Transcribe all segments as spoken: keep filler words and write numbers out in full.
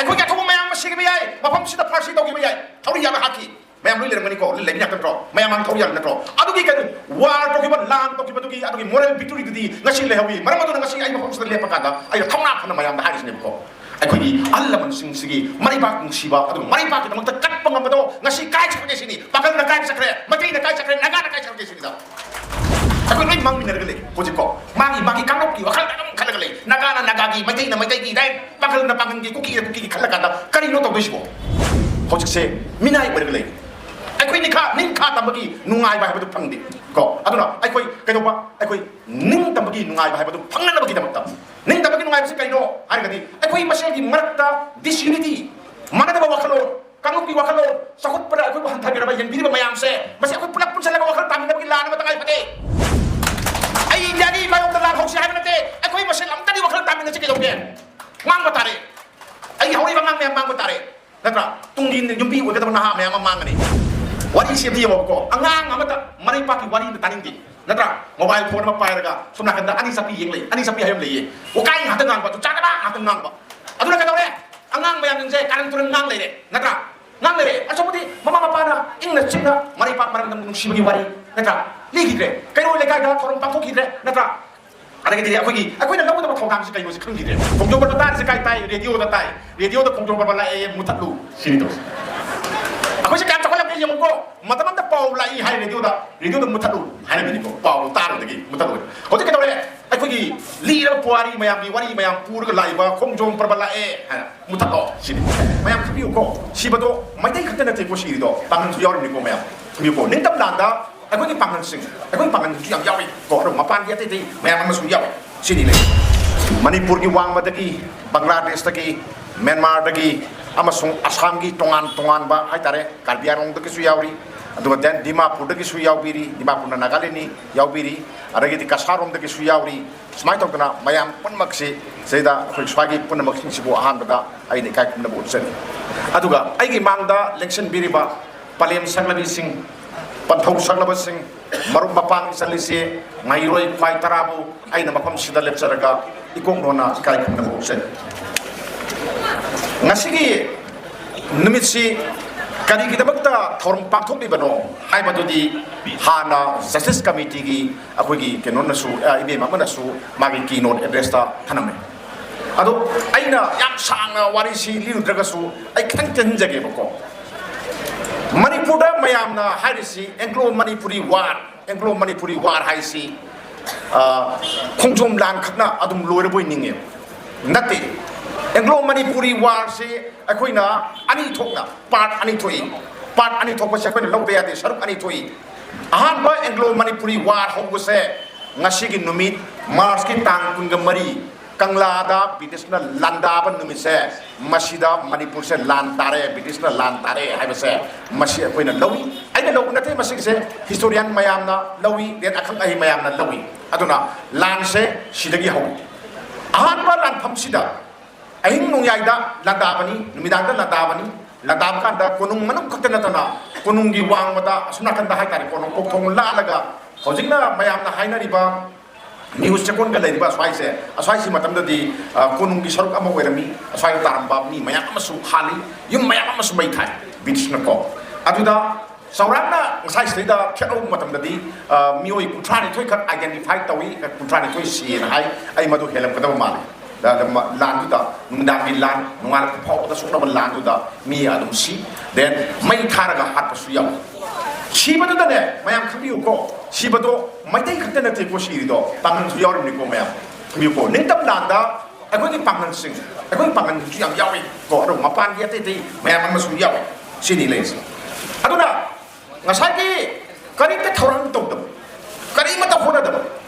ꯑꯩꯈꯣꯏꯒꯤ ꯑꯊꯧꯕ ꯃꯌꯥꯝ ꯑꯃ ꯁꯤꯈꯤꯕ ꯌꯥꯏ, ꯃꯐꯝꯁꯤꯗ ꯐꯥꯔꯁꯤ ꯇꯧꯈꯤꯕ ꯌꯥꯏ, ꯊꯧꯔꯤ ꯌꯥꯜꯂ ꯍꯥꯠꯈꯤ꯫ ꯃꯌꯥꯝ ꯂꯣꯏ ꯂꯩꯔꯝꯒꯅꯤꯀꯣ, ꯂꯩꯕꯤ ꯉꯥꯛꯇ ꯅꯠꯇ꯭ꯔꯣ? ꯃꯌꯥꯝ ꯃꯥꯡ ꯊꯧꯔꯤ ꯌꯥꯜꯂꯤ ꯅꯠꯇ꯭ꯔꯣ? ꯑꯗꯨꯒꯤ ꯀꯩꯅꯣ, ꯋꯥꯔ ꯇꯧꯈꯤꯕ, ꯂꯥꯟ ꯇꯧꯈꯤꯕꯗꯨꯒꯤ ꯑꯗꯨꯒꯤ ꯃꯣꯔꯦꯜ ꯚꯤꯛꯇꯣꯔꯤꯗꯨꯗꯤ ꯉꯁꯤ ꯂꯩꯍꯧꯏ꯫ ꯃꯔꯝ ꯑꯗꯨꯅ ꯉꯁꯤ ꯑꯩ ꯃꯐꯝꯁꯤꯗ ꯂꯦꯞꯄ ꯀꯥꯟꯗ ꯑꯩꯅ ꯊꯧꯅꯥ ꯐꯅ ꯃꯌꯥꯝꯗ ꯍꯥꯏꯔꯤꯁꯤꯅꯦꯕꯀꯣ, ꯑꯩꯈꯣꯏꯒꯤ ꯑꯍꯜ ꯂꯃꯟꯁꯤꯡꯁꯤꯒꯤ ꯃꯔꯩꯕꯥꯛ ꯅꯨꯡꯁꯤꯕ ꯑꯗꯨꯒ ꯃꯔꯩꯕꯥꯛꯀꯤꯗꯃꯛꯇ ꯀꯠꯄ ꯉꯝꯕꯗꯣ ꯉꯁꯤ ꯀꯥꯏ ꯆꯠꯈ꯭ꯔꯒꯦ ꯁꯤꯅꯤ꯫ ꯄꯥꯡꯒꯜꯅ ꯀꯥꯏ ꯆꯠꯈ꯭ꯔꯦ, ꯃꯩꯇꯩꯅ ꯀꯥꯏ ꯆꯠꯈ꯭ꯔꯦ, ꯅꯥꯒꯥꯅ ꯀꯥꯏ ꯆꯠꯈ꯭ꯔꯒꯦ ꯁꯤꯅꯤꯗ꯫ ꯑꯩꯈꯣꯏ ꯂꯣꯏ ꯃꯥꯡꯃꯤꯟꯅꯔꯒ ꯂꯩ ꯍꯧꯖꯤꯛꯀꯣ꯫ ꯃꯥꯒꯤ ꯃꯥꯒꯤ ꯀꯥꯡꯂꯨꯞꯀꯤ ꯋꯥꯈꯜꯗ ꯑꯗꯨꯝ ꯈꯜꯂꯒ ꯂꯩ꯫ ꯅꯥꯒꯥꯅ ꯅꯥꯒꯥꯒꯤ, ꯃꯩꯇꯩꯅ ꯃꯩꯇꯩꯒꯤ, ꯗꯥꯏ ꯄꯥꯡꯒꯜꯅ ꯄꯥꯡꯒꯜꯒꯤ, ꯀꯨꯀꯤꯅ ꯀꯨꯀꯤꯒꯤ ꯈꯜꯂ ꯀꯥꯟꯗ ꯀꯔꯤꯅꯣ ꯇꯧꯗꯣꯏꯁꯤꯕꯣ? ꯍꯧꯖꯤꯛꯁꯦ ꯃꯤꯅꯥꯏ ꯑꯣꯏꯔꯒ ꯂꯩ꯫ ꯑꯩꯈꯣꯏ ꯅꯤꯡꯈꯥ ꯅꯤꯡꯈꯥ ꯇꯝꯕꯒꯤ ꯅꯨꯡꯉꯥꯏꯕ ꯍꯥꯏꯕꯗꯨ ꯐꯪꯗꯦ ꯀꯣ꯫ ꯑꯗꯨꯅ ꯑꯩꯈꯣꯏ ꯀꯩꯗꯧꯕ? ꯑꯩꯈꯣꯏ ꯅꯤꯡꯇꯝꯕꯒꯤ ꯅꯨꯡꯉꯥꯏꯕ ꯍꯥꯏꯕꯗꯨ ꯐꯪꯅꯅꯕꯒꯤꯗꯃꯛꯇ, ꯅꯤꯡꯇꯝꯕꯒꯤ ꯅꯨꯡꯉꯥꯏꯕꯁꯤ ꯀꯩꯅꯣ ꯍꯥꯏꯔꯒꯗꯤ ꯑꯩꯈꯣꯏ ꯃꯁꯦꯜꯒꯤ ꯃꯔꯛꯇ ꯗꯤꯁꯌꯨꯅꯤꯇꯤ, ꯃꯥꯟꯅꯗꯕ ꯋꯥꯈꯜꯂꯣꯟ, ꯀꯥꯡꯂꯨꯞꯀꯤ ꯋꯥꯈꯜꯂꯣꯟ, ꯆꯥꯎꯈꯠꯄꯗ ꯑꯩꯈꯣꯏꯕꯨ ꯍꯟꯊꯕꯤꯔꯕ ꯌꯦꯡꯕꯤꯔꯤꯕ ꯃꯌꯥꯝꯁꯦ, ꯃꯁꯤ ꯑꯩꯈꯣꯏ ꯄꯨꯂꯞ ꯄꯨꯟꯁꯤꯜꯂꯒ ꯋꯥꯈꯜ ꯇꯥꯃꯤꯟꯅꯕꯒꯤ ꯂꯥꯟ ꯑꯃ ꯇꯉꯥꯏ ꯐꯗꯦ꯫ ꯑꯩ ꯏꯟꯗꯤꯌꯥꯒꯤ ꯃꯥꯌꯣꯛꯇ ꯂꯥꯟ ꯍꯧꯁꯤ ꯍꯥꯏꯕ ꯅꯠꯇꯦ, ꯑꯩꯈꯣꯏ ꯃꯁꯦꯜ ꯑꯝꯇꯗꯤ ꯋꯥꯈꯜ ꯇꯥꯃꯤꯟꯅꯁꯤ ꯀꯩꯗꯧꯒꯦ? ꯉꯥꯡꯕ ꯇꯥꯔꯦ꯫ ꯑꯩꯒꯤ ꯍꯧꯔꯤꯕ ꯑꯉꯥꯡ ꯃꯌꯥꯝ ꯉꯥꯡꯕ ꯇꯥꯔꯦ꯫ ꯅꯠꯇ꯭ꯔꯥ? ꯇꯨꯡꯒꯤ ꯌꯨꯝꯕꯤ ꯑꯣꯏꯒꯗꯕ ꯅꯍꯥ ꯃꯌꯥꯝ ꯑꯃ ꯃꯥꯡꯒꯅꯤ꯫ ꯋꯥꯔꯤꯁꯤ ꯑꯝꯇ ꯌꯦꯡꯉꯣꯕꯀꯣ꯫ ꯑꯉꯥꯡ ꯑꯃꯇ ꯃꯔꯩ ꯄꯥꯛꯀꯤ ꯋꯥꯔꯤ ꯑꯝꯇ ꯇꯥꯅꯤꯡꯗꯦ꯫ ꯅꯠꯇ꯭ꯔꯥ? ꯃꯣꯕꯥꯏꯜ ꯐꯣꯟ ꯑꯃ ꯄꯥꯏꯔꯒ ꯁꯣꯝ ꯅꯥꯀꯟꯗ ꯑꯅꯤ ꯆꯠꯄꯤ ꯌꯦꯡ ꯂꯩ, ꯑꯅꯤ ꯆꯠꯄꯤ ꯍꯥꯏꯕ ꯑꯃ ꯂꯩꯌꯦ꯫ ꯋꯥꯀꯥꯏ ꯉꯥꯛꯇ ꯉꯥꯡꯕ, ꯆꯨꯝ ꯆꯥꯗꯕ ꯉꯥꯛꯇ ꯉꯥꯡꯕ꯫ ꯑꯗꯨꯅ ꯀꯩꯗꯧꯔꯦ? ꯑꯉꯥꯡ ꯃꯌꯥꯝꯁꯤꯡꯁꯦ ꯀꯥꯔꯟ ꯇꯨꯔꯟ ꯉꯥꯡ ꯂꯩꯔꯦ꯫ ꯅꯠꯇ꯭ꯔꯥ? ꯉꯥꯡ ꯂꯩꯔꯦ꯫ ꯑꯁꯣꯝꯗꯤ ꯃꯃꯥ ꯃꯄꯥꯅ ꯏꯪꯅ ꯆꯤꯛꯅ ꯃꯔꯩ ꯄꯥꯛ ꯃꯔꯝꯗꯝ ꯅꯨꯡꯁꯤꯕꯒꯤ ꯋꯥꯔꯤ, ꯅꯠꯇ꯭ꯔꯥ? ꯂꯤꯈꯤꯗ꯭ꯔꯦ꯫ ꯀꯩꯔꯣꯜ ꯂꯩꯀꯥꯏꯗ ꯊꯧꯔꯝ ꯄꯥꯡꯊꯣꯛꯈꯤꯗ꯭ꯔꯦ꯫ ꯅꯠꯇ꯭ꯔꯥ? ꯑꯗꯒꯤꯗꯤ ꯑꯩꯈꯣꯏꯒꯤ, ꯑꯩꯈꯣꯏꯅ ꯂꯧꯒꯗꯕ ꯊꯧꯗꯥꯡꯁꯤ ꯀꯩꯅꯣꯁꯤ ꯈꯪꯈꯤꯗ꯭ꯔꯦ꯫ ꯈꯣꯡꯖꯣꯝ ꯄꯔꯕ ꯇꯥꯔꯤꯁꯦ ꯀꯥꯏ ꯇꯥꯏ? ꯔꯦꯗꯤꯑꯣꯗ ꯇꯥꯏ꯫ ꯔꯦꯗꯤꯑꯣꯗ ꯈꯣꯡꯖꯣꯝ ꯄꯔꯕ ꯂꯥꯛꯑꯦ, ꯃꯨꯊꯠꯂꯨ꯫ ꯁꯤꯅꯤ ꯇꯧꯔꯤꯁꯦ꯫ ꯑꯩꯈꯣꯏꯁꯦ ꯀꯌꯥꯝ ꯆꯥꯎꯈꯠꯂꯝꯒꯦ ꯌꯦꯡꯉꯨꯀꯣ꯫ ꯃꯇꯝ ꯑꯃꯗ ꯄꯥꯎ ꯂꯥꯛꯏ ꯍꯥꯏ, ꯔꯦꯗꯤꯑꯣꯗ, ꯔꯦꯗꯤꯑꯣꯗ ꯃꯨꯊꯠꯂꯨ ꯍꯥꯏꯔꯝꯃꯤꯅꯤꯀꯣ꯫ ꯄꯥꯎ ꯇꯥꯔꯨꯕꯗꯒꯤ ꯃꯨꯊꯠꯂꯨ꯫ ꯍꯧꯖꯤꯛ ꯀꯩꯗꯧꯔꯦ? ꯑꯩꯈꯣꯏꯒꯤ ꯂꯤꯔꯕ ꯄꯨꯋꯥꯔꯤ ꯃꯌꯥꯝꯒꯤ ꯋꯥꯔꯤ ꯃꯌꯥꯝ ꯄꯨꯔꯒ ꯂꯥꯛꯏꯕ ꯈꯣꯡꯖꯣꯝ ꯄꯔꯕ ꯂꯥꯛꯑꯦ ꯍꯥꯏꯅ ꯃꯨꯊꯠꯂꯣ ꯁꯤꯅꯤ꯫ ꯃꯌꯥꯝ ꯈꯪꯕꯤꯌꯨꯀꯣ꯫ ꯁꯤꯕꯗꯣ ꯃꯩꯇꯩ ꯈꯛꯇ ꯅꯠꯇꯦꯀꯣ ꯁꯤꯔꯤꯗꯣ, ꯄꯥꯡꯒꯜꯁꯨ ꯌꯥꯎꯔꯤꯕꯅꯤꯀꯣ ꯃꯌꯥꯝ꯫ ꯈꯪꯕꯤꯌꯨꯀꯣ꯫ ꯅꯤꯡꯇꯝ ꯂꯥꯟꯗ ꯑꯩꯈꯣꯏꯒꯤ ꯄꯥꯡꯒꯜꯁꯤꯡ, ꯑꯩꯈꯣꯏꯒꯤ ꯄꯥꯡꯒꯜꯁꯤꯡꯁꯨ ꯌꯥꯝ ꯌꯥꯎꯏ ꯀꯣ, ꯑꯗꯨꯒ ꯃꯄꯥꯟꯒꯤ ꯑꯇꯩ ꯑꯇꯩ ꯃꯌꯥꯝ ꯑꯃꯁꯨ ꯌꯥꯎꯏ꯫ ꯁꯤꯅꯤ ꯂꯩ꯫ ꯃꯅꯤꯄꯨꯔꯒꯤ ꯋꯥꯡꯃꯗꯒꯤ, ꯕꯪꯒ꯭ꯂꯥꯗꯦꯁꯇꯒꯤ, ꯃ꯭ꯌꯥꯟꯃꯥꯔꯗꯒꯤ, ꯑꯃꯁꯨꯡ ꯑꯁꯥꯝꯒꯤ ꯇꯣꯉꯥꯟ ꯇꯣꯉꯥꯟꯕ ꯍꯥꯏꯇꯥꯔꯦ, ꯀꯥꯔꯕꯤ ꯑꯥꯡꯂꯣꯡꯗꯒꯤꯁꯨ ꯌꯥꯎꯔꯤ, ꯑꯗꯨꯒ then ꯗꯤꯃꯥꯄꯨꯔꯗꯒꯤꯁꯨ ꯌꯥꯎꯕꯤꯔꯤ, ꯗꯤꯃꯥꯄꯨꯔꯅ ꯅꯥꯒꯥꯂꯦꯟꯅꯤ, ꯌꯥꯎꯕꯤꯔꯤ, ꯑꯗꯒꯤꯗꯤ ꯀꯁꯥꯔꯣꯝꯗꯒꯤꯁꯨ ꯌꯥꯎꯔꯤ꯫ ꯁꯨꯃꯥꯏꯅ ꯇꯧꯗꯅ ꯃꯌꯥꯝ ꯄꯨꯝꯅꯃꯛꯁꯤ ꯁꯤꯗ ꯑꯩꯈꯣꯏ ꯁ꯭ꯋꯥꯏꯒꯤ ꯄꯨꯝꯅꯃꯛꯁꯤꯡꯁꯤꯕꯨ ꯑꯍꯥꯟꯕꯗ ꯑꯩꯅ ꯏꯀꯥꯏ ꯈꯨꯝꯅꯕ ꯎꯠꯆꯔꯤ꯫ ꯑꯗꯨꯒ ꯑꯩꯒꯤ ꯃꯥꯡꯗ ꯂꯦꯡꯁꯤꯟꯕꯤꯔꯤꯕ ꯄꯂꯦꯝ ꯁꯛꯂꯕꯤꯁꯤꯡ, ꯄꯟꯊꯧ ꯁꯛꯂꯕꯁꯤꯡ, ꯃꯔꯨꯞ ꯃꯄꯥꯡ ꯏꯆꯜ ꯏꯆꯦ, ꯃꯍꯩꯔꯣꯏ ꯈ꯭ꯋꯥꯏ ꯇꯔꯥꯕꯨ ꯑꯩꯅ ꯃꯐꯝꯁꯤꯗ ꯂꯦꯞꯆꯔꯒ ꯏꯀꯣꯛ ꯅꯣꯟꯅ ꯏꯀꯥꯏ ꯈꯨꯝꯅꯕ ꯎꯠꯆꯔꯤ꯫ ꯉꯁꯤꯒꯤ ꯅꯨꯃꯤꯠꯁꯤ ꯀꯔꯤꯒꯤꯗꯃꯛꯇ ꯊꯧꯔꯝ ꯄꯥꯡꯊꯣꯛꯂꯤꯕꯅꯣ ꯍꯥꯏꯕꯗꯨꯗꯤ ꯍꯥꯟꯅ ꯖꯁꯇꯤꯁ ꯀꯃꯤꯇꯤꯒꯤ ꯑꯩꯈꯣꯏꯒꯤ ꯀꯩꯅꯣꯅꯁꯨ, ꯑ, ꯏꯕꯦꯝ ꯑꯃꯅꯁꯨ ꯃꯥꯒꯤ ꯀꯤ ꯅꯣꯠ ꯑꯦꯗ꯭ꯔꯦꯁꯇ ꯊꯅꯝꯃꯦ꯫ ꯑꯗꯣ ꯑꯩꯅ ꯌꯥꯝ ꯁꯥꯡꯅ ꯋꯥꯔꯤꯁꯤ ꯂꯤꯔꯨꯗ꯭ꯔꯒꯁꯨ ꯑꯩ ꯈꯤꯇꯪ ꯇꯦꯟꯖꯒꯦꯕꯀꯣ꯫ ꯃꯅꯤꯄꯨꯔꯗ ꯃꯌꯥꯝꯅ ꯍꯥꯏꯔꯤꯁꯤ Anglo Manipuri war, Anglo Manipuri war ꯍꯥꯏꯁꯤ, ꯑ, ꯈꯣꯡꯖꯣꯝ ꯂꯥꯟ ꯈꯛꯅ ꯑꯗꯨꯝ ꯂꯣꯏꯔꯕꯣꯏ ꯅꯤꯡꯉꯦ꯫ ꯅꯠꯇꯦ꯫ ꯑꯦꯡꯒ꯭ꯂꯣ ꯃꯅꯤꯄꯨꯔꯤ ꯋꯥꯔꯁꯤ ꯑꯩꯈꯣꯏꯅ ꯑꯅꯤ ꯊꯣꯛꯅ, ꯄꯥꯔꯠ ꯑꯅꯤ ꯊꯣꯛꯏ꯫ ꯄꯥꯔꯠ ꯑꯅꯤ ꯊꯣꯛꯄꯁꯦ ꯑꯩꯈꯣꯏꯅ ꯂꯧꯕ ꯌꯥꯗꯦ, ꯁꯔꯨꯛ ꯑꯅꯤ ꯊꯣꯛꯏ꯫ ꯑꯍꯥꯟꯕ ꯑꯦꯡꯒ꯭ꯂꯣ ꯃꯅꯤꯄꯨꯔꯤ ꯋꯥꯔ ꯍꯧꯕꯁꯦ ꯉꯁꯤꯒꯤ ꯅꯨꯃꯤꯠ ꯃꯥꯔꯆꯀꯤ ꯇꯥꯡ ꯀꯨꯟꯒ ꯃꯔꯤ, ꯀꯪꯂꯥꯗ ꯕ꯭ꯔꯤꯇꯤꯁꯅ ꯂꯥꯟꯗꯥꯕ ꯅꯨꯃꯤꯠꯁꯦ, ꯃꯁꯤꯗ ꯃꯅꯤꯄꯨꯔꯁꯦ ꯂꯥꯟ ꯇꯥꯔꯦ, ꯕ꯭ꯔꯤꯇꯤꯁꯅ ꯂꯥꯟ ꯇꯥꯔꯦ ꯍꯥꯏꯕꯁꯦ ꯃꯁꯤ ꯑꯩꯈꯣꯏꯅ ꯂꯧꯏ꯫ ꯑꯩꯅ ꯂꯧꯕ ꯅꯠꯇꯦ, ꯃꯁꯤꯒꯤꯁꯦ ꯍꯤꯁꯇꯣꯔꯤꯌꯥꯟ ꯃꯌꯥꯝꯅ ꯂꯧꯏ, ꯗꯦꯟ ꯑꯈꯪ ꯑꯍꯩ ꯃꯌꯥꯝꯅ ꯂꯧꯏ꯫ ꯑꯗꯨꯅ ꯂꯥꯟꯁꯦ ꯁꯤꯗꯒꯤ ꯍꯧꯏ꯫ ꯑꯍꯥꯟꯕ ꯂꯥꯟꯐꯝꯁꯤꯗ ꯑꯍꯤꯡ ꯅꯣꯡꯌꯥꯏꯗ ꯂꯥꯟꯗꯥꯕꯅꯤ, ꯅꯨꯃꯤꯗꯥꯡꯗ ꯂꯥꯟꯗꯥꯕꯅꯤ꯫ ꯂꯥꯟꯗꯥꯕ ꯀꯥꯟꯗ ꯀꯣꯅꯨꯡ ꯃꯅꯨꯡ ꯈꯛꯇ ꯅꯠꯇꯅ ꯀꯣꯅꯨꯡꯒꯤ ꯋꯥꯡꯃꯗ ꯑꯁꯣꯝ ꯅꯥꯀꯟꯗ ꯍꯥꯏꯇꯥꯔꯦꯀꯣ, ꯅꯣꯡꯄꯣꯛ ꯊꯣꯡ ꯂꯥꯜꯂꯒ ꯍꯧꯖꯤꯛꯅ ꯃꯌꯥꯝꯅ ꯍꯥꯏꯅꯔꯤꯕ ꯅ꯭ꯌꯨꯁ ꯆꯦꯀꯣꯟꯒ ꯂꯩꯔꯤꯕ ꯑꯁ꯭ꯋꯥꯏꯁꯦ, ꯑꯁ꯭ꯋꯥꯏꯁꯤ ꯃꯇꯝꯗꯗꯤ, ꯑ, ꯀꯣꯅꯨꯡꯒꯤ ꯁꯔꯨꯛ ꯑꯃ ꯑꯣꯏꯔꯝꯃꯤ꯫ ꯑꯁ꯭ꯋꯥꯏꯗ ꯇꯥꯔꯝꯕ ꯃꯤ ꯃꯌꯥꯝ ꯑꯃꯁꯨ ꯍꯥꯠꯂꯤ, ꯌꯨꯝ ꯃꯌꯥꯝ ꯑꯃꯁꯨ ꯃꯩ ꯊꯥꯏ ꯕ꯭ꯔꯤꯇꯤꯁꯅꯀꯣ꯫ ꯑꯗꯨꯗ ꯆꯥꯎꯔꯥꯛꯅ ꯉꯁꯥꯏ ꯁꯤꯗꯩꯗ ꯈꯦꯠꯅꯕ ꯃꯇꯝꯗꯗꯤ, ꯑ, ꯃꯤꯑꯣꯏ ꯀꯨꯟꯊ꯭ꯔꯥꯅꯤꯊꯣꯏ ꯈꯛ identify ꯇꯧꯏ, ꯀꯨꯟꯊ꯭ꯔꯥꯅꯤꯊꯣꯏ ꯁꯤꯌꯦꯅ ꯍꯥꯏ꯫ ꯑꯩ ꯃꯗꯨ ꯍꯦꯜꯂꯝꯒꯗꯕ ꯃꯥꯜꯂꯤ꯫ ꯂ-, ꯂ-, ꯂꯥꯟꯗꯨꯗ, ꯅꯨꯃꯤꯗꯥꯡꯒꯤ ꯂꯥꯟ, ꯅꯣꯡꯉꯥꯜꯂꯛꯄ ꯐꯥꯎꯕꯗ ꯁꯣꯛꯅꯕ ꯂꯥꯟꯗꯨꯗ ꯃꯤ ꯑꯗꯨꯝ ꯁꯤ꯫ ꯗꯦꯟ ꯃꯩ ꯊꯥꯔꯒ ꯍꯥꯠꯄꯁꯨ ꯌꯥꯎꯏ꯫ ꯁꯤꯕꯗꯨꯗꯅꯦ, ꯃꯌꯥꯝ ꯈꯪꯕꯤꯌꯨꯀꯣ, ꯁꯤꯕꯗꯣ ꯃꯩꯇꯩ ꯈꯛꯇ ꯅꯠꯇꯦꯀꯣ ꯁꯤꯔꯤꯗꯣ, ꯄꯥꯡꯒꯜꯁꯨ ꯌꯥꯎꯔꯤꯕꯅꯤꯀꯣ ꯃꯌꯥꯝ꯫ ꯈꯪꯕꯤꯌꯨꯀꯣ, ꯅꯤꯡꯇꯝ ꯂꯥꯟꯗ ꯑꯩꯈꯣꯏꯒꯤ ꯄꯥꯡꯒꯜꯁꯤꯡ, ꯑꯩꯈꯣꯏꯒꯤ ꯄꯥꯡꯒꯜꯁꯤꯡꯁꯨ ꯌꯥꯝ ꯌꯥꯎꯏ ꯀꯣ, ꯑꯗꯨꯒ ꯃꯄꯥꯟꯒꯤ ꯑꯇꯩ ꯑꯇꯩ ꯃꯌꯥꯝ ꯑꯃꯁꯨ ꯌꯥꯎꯏ꯫ ꯁꯤꯅꯤ ꯂꯩꯔꯤꯁꯦ꯫ ꯑꯗꯨꯅ ꯉꯁꯥꯏꯒꯤ ꯀꯔꯤꯝꯇ ꯊꯧꯔꯥꯡ ꯇꯧꯗꯕ, ꯀꯔꯤꯃꯠꯇ ꯍꯣꯠꯅꯗꯕ,